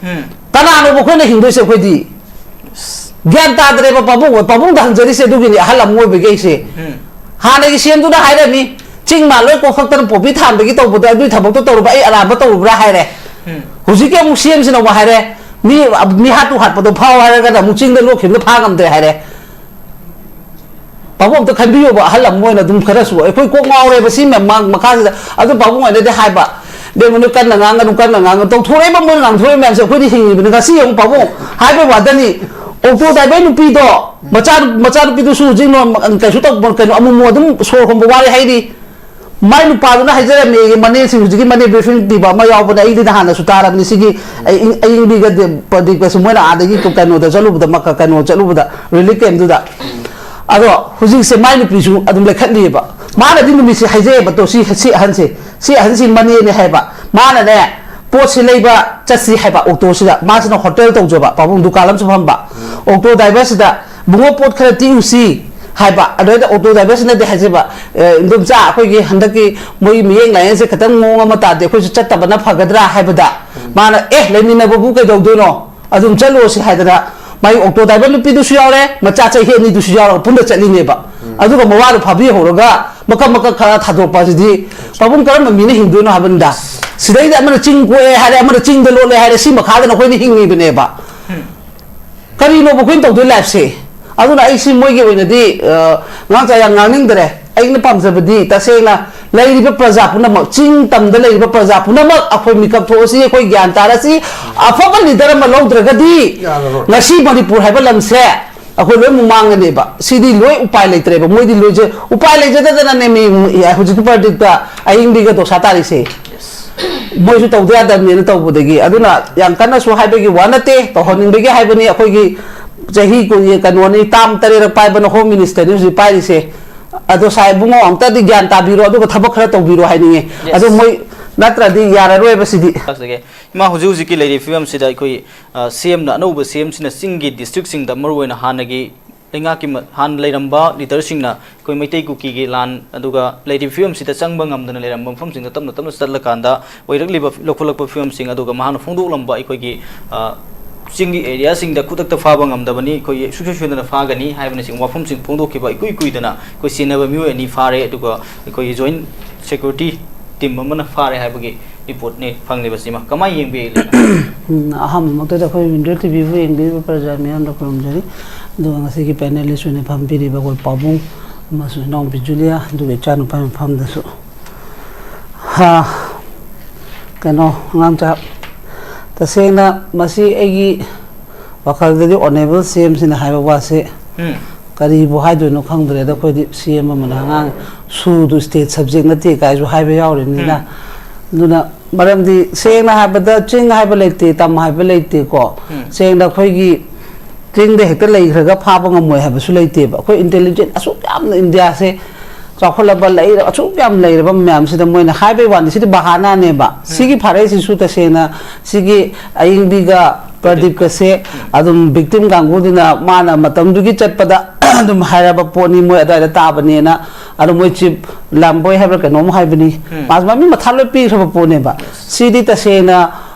ꯎꯝ꯫ ꯀꯅꯥꯅꯣꯕ ꯑꯩꯈꯣꯏꯅ ꯍꯤꯡꯗꯣꯏꯁꯦ ꯑꯩꯈꯣꯏꯗꯤ? ꯒ꯭ꯌꯥꯟ ꯇꯥꯗ꯭ꯔꯦꯕ ꯄꯥꯕꯨꯡ, ꯄꯥꯕꯨꯡꯗ ꯍꯪꯖꯔꯤꯁꯦ ꯑꯗꯨꯒꯤꯅꯤ, ꯑꯍꯜ ꯑꯃ ꯑꯣꯏꯕꯒꯤ ꯑꯩꯁꯦ꯫ ꯎꯝ꯫ ꯍꯥꯟꯅꯒꯤ C Mꯗꯨꯅ ꯍꯥꯏꯔꯝꯃꯤ, ꯆꯤꯡ ꯃꯥ ꯂꯣꯏ ꯀꯣꯛꯈꯛꯇꯅ ꯄꯣꯄꯤ ꯊꯥꯟꯕꯒꯤ ꯇꯧꯕꯗꯣ, ꯑꯗꯨꯒꯤ ꯊꯕꯛꯇꯣ ꯇꯧꯔꯨꯕ ꯑꯩ ꯑꯔꯥꯟꯕ ꯇꯧꯔꯨꯕ꯭ꯔꯥ ꯍꯥꯏꯔꯦ꯫ ꯎꯝ꯫ ꯍꯧꯖꯤꯛꯀꯤ ꯑꯃꯨꯛ ꯁꯤ ꯑꯦꯝꯁꯤꯅ ꯑꯃꯨꯛ ꯍꯥꯏꯔꯦ, ꯃꯤ, ꯃꯤ ꯍꯥꯠꯇꯨ ꯍꯥꯠꯄꯗꯣ ꯐꯥꯎ ꯍꯥꯏꯔꯒꯅ ꯑꯃꯨꯛ ꯆꯤꯡꯗ ꯂꯣꯛꯈꯤꯕꯗꯣ ꯐꯥ ꯉꯝꯗ꯭ꯔꯦ ꯍꯥꯏꯔꯦ꯫ ꯄꯥꯕꯨꯡ ꯑꯝꯇ ꯈꯟꯕꯤꯌꯣꯕ, ꯑꯍꯜ ꯑꯃ ꯑꯣꯏꯅ ꯑꯗꯨꯝ ꯈꯔꯁꯨ ꯑꯩꯈꯣꯏ ꯀꯣꯛ ꯉꯥꯎꯔꯦꯕ ꯁꯤ ꯃꯌꯥꯝ ꯃꯥꯡ-, ꯃꯈꯥꯁꯤꯗ꯫ ꯑꯗꯨ ꯄꯥꯕꯨꯡ ꯑꯣꯏꯅꯗꯤ ꯍꯥꯏꯕ, "ꯕꯦꯝꯃꯅꯨ ꯀꯟꯅ ꯉꯥꯡꯒꯅꯨ, ꯀꯟꯅ ꯉꯥꯡꯒꯅꯨ, ꯇꯧꯊꯣꯔꯛꯏꯕ ꯃꯣꯏꯅ ꯉꯥꯡꯊꯣꯔꯛꯏꯕ ꯃꯌꯥꯝꯁꯦ ꯑꯩꯈꯣꯏꯗꯤ ꯍꯤꯡꯉꯤꯕꯅꯤ꯫ ꯉꯁꯤ ꯑꯃꯨꯛ ꯄꯥꯕꯨꯡ ꯍꯥꯏꯕꯩ ꯋꯥꯗꯅꯤ, ꯑꯣꯛꯇꯣ ꯗ꯭ꯔꯥꯏꯚꯔ ꯅꯨꯄꯤꯗꯣ, ꯃꯆꯥ, ꯃꯆꯥꯅꯨꯄꯤꯗꯨꯁꯨ ꯍꯧꯖꯤꯛ ꯅꯣ-, ꯀꯩꯁꯨ ꯇꯧꯕ, ꯀꯩꯅꯣ, ꯑꯃꯨꯛ ꯑꯃꯨꯛ ꯑꯗꯨꯝ ꯁꯣꯔ ꯍꯣꯟꯕ ꯋꯥꯔꯦ ꯍꯥꯏꯔꯤ"꯫ ꯃꯥꯏ ꯅꯨꯄꯥꯗꯨꯅ ꯍꯥꯏꯖꯔꯝꯃꯦ, ꯃꯅꯦꯁꯤꯡ ꯍꯧꯖꯤꯛꯀꯤ ꯃꯅꯦ ꯕ꯭ꯔꯤꯐꯤꯡ ꯄꯤꯕ ꯑꯃ ꯌꯥꯎꯕꯅꯦ, ꯑꯩꯗꯤ ꯅꯍꯥꯟꯅꯁꯨ ꯇꯥꯔꯕꯅꯤ꯫ ꯁꯤꯒꯤ ꯑꯩ-, ꯑꯌꯤꯡꯕꯤꯒ ꯗꯤ-, ꯄ꯭ꯔꯗꯤꯞꯀꯁꯨ ꯃꯣꯏꯅ ꯑꯥꯗꯒꯤ ꯀꯩꯅꯣꯗ ꯆꯠꯂꯨꯕꯗ, ꯃ-, ꯀꯩꯅꯣ ꯆꯠꯂꯨꯕꯗ, ꯔꯤꯂꯤꯐ ꯀꯦꯝꯗꯨꯗ꯫ ꯑꯗꯣ ꯍꯧꯖꯤꯛꯁꯦ ꯃꯥꯏ ꯅꯨꯄꯤꯁꯨ ꯑꯗꯨꯝ ꯂꯩꯈꯠꯂꯤꯑꯕ꯫ ꯃꯥꯅꯗꯤ ꯅꯨꯃꯤꯠꯁꯦ ꯍꯥꯏꯖꯩꯑꯕ, ꯇꯣ, ꯁꯤ, ꯁꯤ ꯑꯍꯟꯁꯦ, ꯁꯤ ꯑꯍꯟꯁꯤ ꯃꯅꯦꯅꯦ ꯍꯥꯏꯕ꯫ ꯃꯥꯅꯅꯦ, ꯄꯣꯠꯁꯤ ꯂꯩꯕ ꯆꯠꯁꯤ ꯍꯥꯏꯕ ꯑꯣꯛꯇꯣꯁꯤꯗ꯫ ꯃꯥꯁꯤꯅ ꯍꯣꯇꯦꯜ ꯇꯧꯖꯕ, ꯄꯥꯕꯨꯡ ꯗꯨꯀꯥꯟ ꯑꯃꯁꯨ ꯐꯝꯕ꯫ ꯑꯣꯛꯇꯣ ꯗ꯭ꯔꯥꯏꯚꯔꯁꯤꯗ, "ꯕꯨꯡꯉꯣ, ꯄꯣꯠ ꯈꯔ ꯇꯤꯛꯎꯁꯤ" ꯍꯥꯏꯕ꯫ ꯑꯗꯨꯗ ꯑꯣꯛꯇꯣ ꯗ꯭ꯔꯥꯏꯚꯔꯁꯤꯅꯗꯤ ꯍꯥꯏꯖꯕ, "ꯑꯦ, ꯏꯟꯗꯣꯝꯆꯥ, ꯑꯩꯈꯣꯏꯒꯤ ꯍꯟꯗꯛꯀꯤ ꯃꯣꯏꯒꯤ ꯃꯤꯠꯌꯦꯡ ꯂꯥꯏꯌꯦꯡꯁꯦ ꯈꯤꯇꯪ ꯃꯑꯣꯡ ꯑꯃ ꯇꯥꯗꯦ, ꯑꯩꯈꯣꯏꯁꯨ ꯆꯠꯇꯕꯅ ꯐꯒꯗ꯭ꯔꯥ?" ꯍꯥꯏꯕꯗ, ꯃꯥꯅ, "ꯑꯦ, ꯂꯩꯃꯤꯟꯅꯕꯕꯨ ꯀꯩꯗꯧꯗꯣꯏꯅꯣ? ꯑꯗꯨꯝ ꯆꯠꯂꯨꯔꯁꯤ" ꯍꯥꯏꯗꯅ, ꯃꯥꯒꯤ ꯑꯣꯛꯇꯣ ꯗ꯭ꯔꯥꯏꯚꯔ ꯅꯨꯄꯤꯗꯨꯁꯨ ꯌꯥꯎꯔꯦ, ꯃꯆꯥ ꯆꯍꯤ ꯑꯅꯤꯗꯨꯁꯨ ꯌꯥꯎꯔꯒ ꯄꯨꯟꯅ ꯆꯠꯂꯤꯅꯦꯕ꯫ ꯑꯗꯨꯒ ꯃꯋꯥꯗꯨ ꯐꯥꯕꯤꯍꯧꯔꯒ ꯃꯀꯛ ꯃꯀꯛ ꯈꯔ ꯊꯥꯗꯣꯛꯄ ꯑꯁꯤꯗꯤ ꯄꯥꯕꯨꯡ ꯀꯔꯝꯕ ꯃꯤꯅ ꯍꯤꯡꯗꯣꯏꯅꯣ ꯍꯥꯏꯕꯅꯤꯗ꯫ ꯁꯤꯗꯩꯗ ꯑꯃꯅ ꯆꯤꯡ ꯀꯣꯛꯑꯦ ꯍꯥꯏꯔꯦ, ꯑꯃꯅ ꯆꯤꯡꯗ ꯂꯣꯠꯂꯦ ꯍꯥꯏꯔꯦ, ꯁꯤ ꯃꯈꯥꯗꯅ ꯑꯩꯈꯣꯏꯅ ꯍꯤꯡꯉꯤꯕꯅꯦꯕ꯫ ꯀꯔꯤꯅꯣꯕ ꯑꯩꯈꯣꯏꯅ ꯇꯧꯗꯣꯏ ꯂꯥꯏꯐꯁꯦ? ꯑꯗꯨꯅ ꯑꯩ ꯁꯤ ꯃꯣꯏꯒꯤ ꯑꯣꯏꯅꯗꯤ, ꯑ, ꯉꯥꯡ ꯆꯥ ꯌꯥꯝ ꯉꯥꯡꯅꯤꯡꯗ꯭ꯔꯦ꯫ ꯑꯩꯅ ꯄꯥꯝꯖꯕꯗꯤ ꯇꯁꯦꯡꯅ ꯂꯩꯔꯤꯕ ꯄ꯭ꯔꯖꯥ ꯄꯨꯝꯅꯃꯛ, ꯆꯤꯡ ꯇꯝꯗ ꯂꯩꯔꯤꯕ ꯄ꯭ꯔꯖꯥ ꯄꯨꯝꯅꯃꯛ ꯑꯩꯈꯣꯏ ꯃꯤꯀꯞ ꯊꯣꯛꯑꯁꯤ, ꯑꯩꯈꯣꯏ ꯒ꯭ꯌꯥꯟ ꯇꯥꯔꯁꯤ꯫ ꯑꯐꯕ ꯂꯤꯗꯔ ꯑꯃ ꯂꯧꯗ꯭ꯔꯒꯗꯤ ꯌꯥꯔꯔꯣꯏ꯫ ꯉꯁꯤ ꯃꯅꯤꯄꯨꯔ ꯍꯥꯏꯕ ꯂꯝꯁꯦ ꯑꯩꯈꯣꯏ ꯂꯣꯏ ꯃꯨꯛ ꯃꯥꯡꯒꯅꯦꯕ꯫ ꯁꯤꯗꯤ ꯂꯣꯏ ꯎꯄꯥꯏ ꯂꯩꯇ꯭ꯔꯦꯕ꯫ ꯃꯣꯏꯗꯤ ꯂꯣꯏꯁꯦ ꯎꯄꯥꯏ ꯂꯩꯖꯗꯗꯅꯅꯦ ꯃꯤ ꯍꯧꯖꯤꯛꯀꯤ ꯄ꯭ꯔꯗꯤꯞꯇ ꯑꯌꯤꯡꯕꯤꯒ ꯗꯣꯁꯥ ꯇꯥꯔꯤꯁꯦ꯫ ꯃꯣꯏꯁꯨ ꯇꯧꯗ ꯌꯥꯗꯕꯅꯦꯅ ꯇꯧꯕꯗꯒꯤ꯫ ꯑꯗꯨꯅ ꯌꯥꯝ ꯀꯟꯅꯁꯨ ꯍꯥꯏꯕꯒꯤ ꯋꯥ ꯅꯠꯇꯦ, ꯇꯧꯍꯟꯅꯤꯡꯕꯒꯤ ꯍꯥꯏꯕꯅꯤ꯫ ꯑꯩꯈꯣꯏꯒꯤ ꯆꯍꯤ ꯀꯨꯟ, ꯀꯩꯅꯣꯅꯤ, ꯇꯥꯝ ꯇꯔꯦꯠꯔꯛ ꯄꯥꯏꯕꯅ ꯍꯣꯝ ꯃꯤꯅꯤꯁꯇꯔꯅꯤ ꯍꯧꯖꯤꯛ ꯄꯥꯏꯔꯤꯁꯦ꯫ ꯑꯗꯣ ꯁꯥꯔ ꯏꯕꯨꯡꯉꯣ, ꯑꯝꯇꯗꯤ ꯒ꯭ꯌꯥꯟ ꯇꯥꯕꯤꯔꯣ, ꯑꯗꯨꯒ ꯊꯕꯛ ꯈꯔ ꯇꯧꯕꯤꯔꯣ ꯍꯥꯏꯅꯤꯡꯉꯦ꯫ Yes꯫ ꯑꯗꯣ ꯃꯣꯏ ꯅꯠꯇ꯭ꯔꯗꯤ ꯌꯥꯔꯔꯣꯏꯕ ꯁꯤꯗꯤ꯫ ꯏꯃꯥ, ꯍꯧꯖꯤꯛ ꯍꯧꯖꯤꯛꯀꯤ ꯂꯩꯔꯤꯕ ꯐꯤꯕꯝꯁꯤꯗ ꯑꯩꯈꯣꯏ, ꯑ, ꯁꯤ ꯑꯦꯝꯅ, ꯑꯅꯧꯕ ꯁꯤ ꯑꯦꯝꯁꯤꯅ ꯆꯤꯡꯒꯤ ꯗꯤꯁꯇ꯭ꯔꯤꯛꯁꯤꯡꯗ, ꯃꯔꯨꯑꯣꯏꯅ ꯍꯥꯟꯅꯒꯤ ꯂꯩꯉꯥꯛꯀꯤ ꯃ-, ꯍꯥꯟꯅ ꯂꯩꯔꯝꯕ ꯂꯤꯗꯔꯁꯤꯡꯅ ꯑꯩꯈꯣꯏ ꯃꯩꯇꯩ ꯀꯨꯀꯤꯒꯤ ꯂꯥꯟ, ꯑꯗꯨꯒ ꯂꯩꯔꯤꯕ ꯐꯤꯕꯝꯁꯤꯗ ꯆꯪꯕ ꯉꯝꯗꯅ ꯂꯩꯔꯝꯕ ꯃꯐꯝꯁꯤꯡꯗ ꯇꯞꯅ ꯇꯞꯅ ꯆꯠꯂꯀꯥꯟꯗ ꯑꯣꯏꯔꯛꯂꯤꯕ, ꯂꯧꯈꯠꯂꯛꯄ ꯐꯤꯕꯝꯁꯤꯡ, ꯑꯗꯨꯒ ꯃꯍꯥꯛꯅ ꯐꯣꯡꯗꯣꯛꯂꯝꯕ ꯑꯩꯈꯣꯏꯒꯤ, ꯑ, ꯆꯤꯡꯒꯤ ꯑꯦꯔꯤꯌꯥꯁꯤꯡꯗ ꯈꯨꯗꯛꯇ ꯐꯥꯕ ꯉꯝꯗꯕꯅꯤ, ꯑꯩꯈꯣꯏ ꯁꯨꯡꯁꯣꯏ ꯁꯣꯏꯗꯅ ꯐꯥꯒꯅꯤ ꯍꯥꯏꯕꯅꯆꯤꯡꯕ ꯋꯥꯐꯝꯁꯤꯡ ꯐꯣꯡꯗꯣꯛꯈꯤꯕ ꯏꯀꯨꯏ ꯀꯨꯏꯗꯅ ꯑꯩꯈꯣꯏ ꯆꯦꯟꯅꯕ ꯃꯤꯑꯣꯏ ꯑꯅꯤ ꯐꯥꯔꯦ, ꯑꯗꯨꯒ ꯑꯩꯈꯣꯏꯒꯤ ꯖꯣꯏꯟ ꯁꯦꯀ꯭ꯌꯨꯔꯤꯇꯤ ꯇꯤꯝ ꯑꯃꯅ ꯐꯥꯔꯦ ꯍꯥꯏꯕꯒꯤ ꯔꯤꯄꯣꯔꯠꯅꯤ ꯐꯪꯂꯤꯕꯁꯤꯃ꯫ ꯀꯃꯥꯏꯅ ꯌꯦꯡꯕꯤꯔꯤ? ꯎꯝ, ꯑꯍꯥꯟꯕꯃꯛꯇꯗ ꯑꯩꯈꯣꯏ ꯋꯤꯟꯗꯤꯌꯔ ꯇꯤꯚꯤꯕꯨ ꯌꯦꯡꯕꯤꯔꯤꯕ ꯄ꯭ꯔꯖꯥ ꯃꯤꯌꯥꯝꯗ ꯈꯨꯔꯨꯝꯖꯔꯤ꯫ ꯑꯗꯨꯒ ꯉꯁꯤꯒꯤ ꯄꯦꯅꯦꯂꯤꯁ ꯑꯣꯏꯅ ꯐꯝꯕꯤꯔꯤꯕ ꯑꯩꯈꯣꯏ ꯄꯥꯕꯨꯡ ꯑꯃꯁꯨꯡ ꯏꯅꯥꯎꯄꯤ ꯖꯨꯂꯤꯌꯥ, ꯑꯗꯨꯒ ꯏꯆꯥꯅꯨꯄꯥꯒꯤ ꯃꯐꯝꯗꯁꯨ꯫ ꯍꯥ, ꯀꯩꯅꯣ, ꯑꯉꯥꯡ ꯃꯆꯥ, ꯇꯁꯦꯡꯅ ꯃꯁꯤ ꯑꯩꯒꯤ ꯋꯥꯈꯜꯗꯗꯤ ꯑꯣꯅꯦꯕꯜ ꯁꯤ ꯑꯦꯝꯁꯤꯅ ꯍꯥꯏꯕ ꯋꯥꯁꯦ ꯎꯝ꯫ ꯀꯔꯤꯕꯨ ꯍꯥꯏꯗꯣꯏꯅꯣ ꯈꯪꯗ꯭ꯔꯦꯗ꯫ ꯑꯩꯈꯣꯏꯗꯤ ꯁꯤ ꯑꯦꯝ ꯑꯃꯅ ꯑꯉꯥꯡ ꯁꯨꯗꯨ ꯁ꯭ꯇꯦꯠ ꯁꯕꯖꯦꯛ ꯅꯠꯇꯦ ꯀꯥꯏꯁꯨ ꯍꯥꯏꯕ ꯌꯥꯎꯔꯤꯕꯅꯤꯅ꯫ ꯎꯝ꯫ ꯑꯗꯨꯅ ꯃꯔꯝꯗꯤ ꯁꯦꯡꯅ ꯍꯥꯏꯕꯗ ꯆꯤꯡ ꯍꯥꯏꯕ ꯂꯩꯇꯦ, ꯇꯝ ꯍꯥꯏꯕ ꯂꯩꯇꯦꯀꯣ꯫ ꯎꯝ꯫ ꯁꯦꯡꯅ ꯑꯩꯈꯣꯏꯒꯤ ꯆꯤꯡꯗ ꯍꯦꯛꯇ ꯂꯩꯈ꯭ꯔꯒ ꯐꯥꯕ ꯉꯝꯃꯣꯏ ꯍꯥꯏꯕꯁꯨ ꯂꯩꯇꯦꯕ꯫ ꯑꯩꯈꯣꯏ ꯏꯟꯇꯦꯂꯤꯖꯦꯟ ꯑꯁꯨꯛ ꯌꯥꯝꯅ ꯏꯟꯗꯤꯌꯥꯁꯦ ꯆꯥꯎꯈꯠꯂꯕ ꯂꯩꯔ-, ꯑꯁꯨꯛ ꯌꯥꯝ ꯂꯩꯔꯕ ꯃꯌꯥꯝꯁꯤꯗ ꯃꯣꯏꯅ ꯍꯥꯏꯕꯩ ꯋꯥꯅꯤ, ꯁꯤꯗꯤ ꯕꯍꯥꯅꯥꯅꯦꯕ꯫ ꯎꯝ꯫ ꯁꯤꯒꯤ ꯐꯥꯔꯛꯏꯁꯤꯁꯨ ꯇꯁꯦꯡꯅ ꯁꯤꯒꯤ ꯑꯌꯤꯡꯕꯤꯒ ꯄ꯭ꯔꯗꯤꯞꯀꯁꯦ ꯎꯝ꯫ ꯑꯗꯨꯝ ꯚꯤꯛꯇꯤꯝ ꯀꯥꯡꯕꯨꯗꯨꯅ ꯃꯥꯅ ꯃꯇꯝꯗꯨꯒꯤ ꯆꯠꯄꯗ ꯑꯗꯨꯝ ꯍꯥꯏꯔꯕ ꯄꯣꯠꯅꯤ, ꯃꯣꯏ ꯑꯗꯨꯋꯥꯏꯗ ꯇꯥꯕꯅꯦꯅ꯫ ꯑꯗꯣ ꯃꯣꯏ ꯆꯤꯞ ꯂꯥꯝꯕꯣꯏ ꯍꯥꯏꯕ꯭ꯔꯥ ꯀꯩꯅꯣꯝ ꯍꯥꯏꯕꯅꯤ꯫ ꯎꯝ꯫ ꯃꯥꯁꯨ ꯃꯃꯤꯡ ꯃꯊꯥ ꯂꯣꯏ ꯄꯤꯈ꯭ꯔꯕ ꯄꯣꯠꯅꯦꯕ꯫ ꯁꯤꯗꯤ ꯇꯁꯦꯡꯅ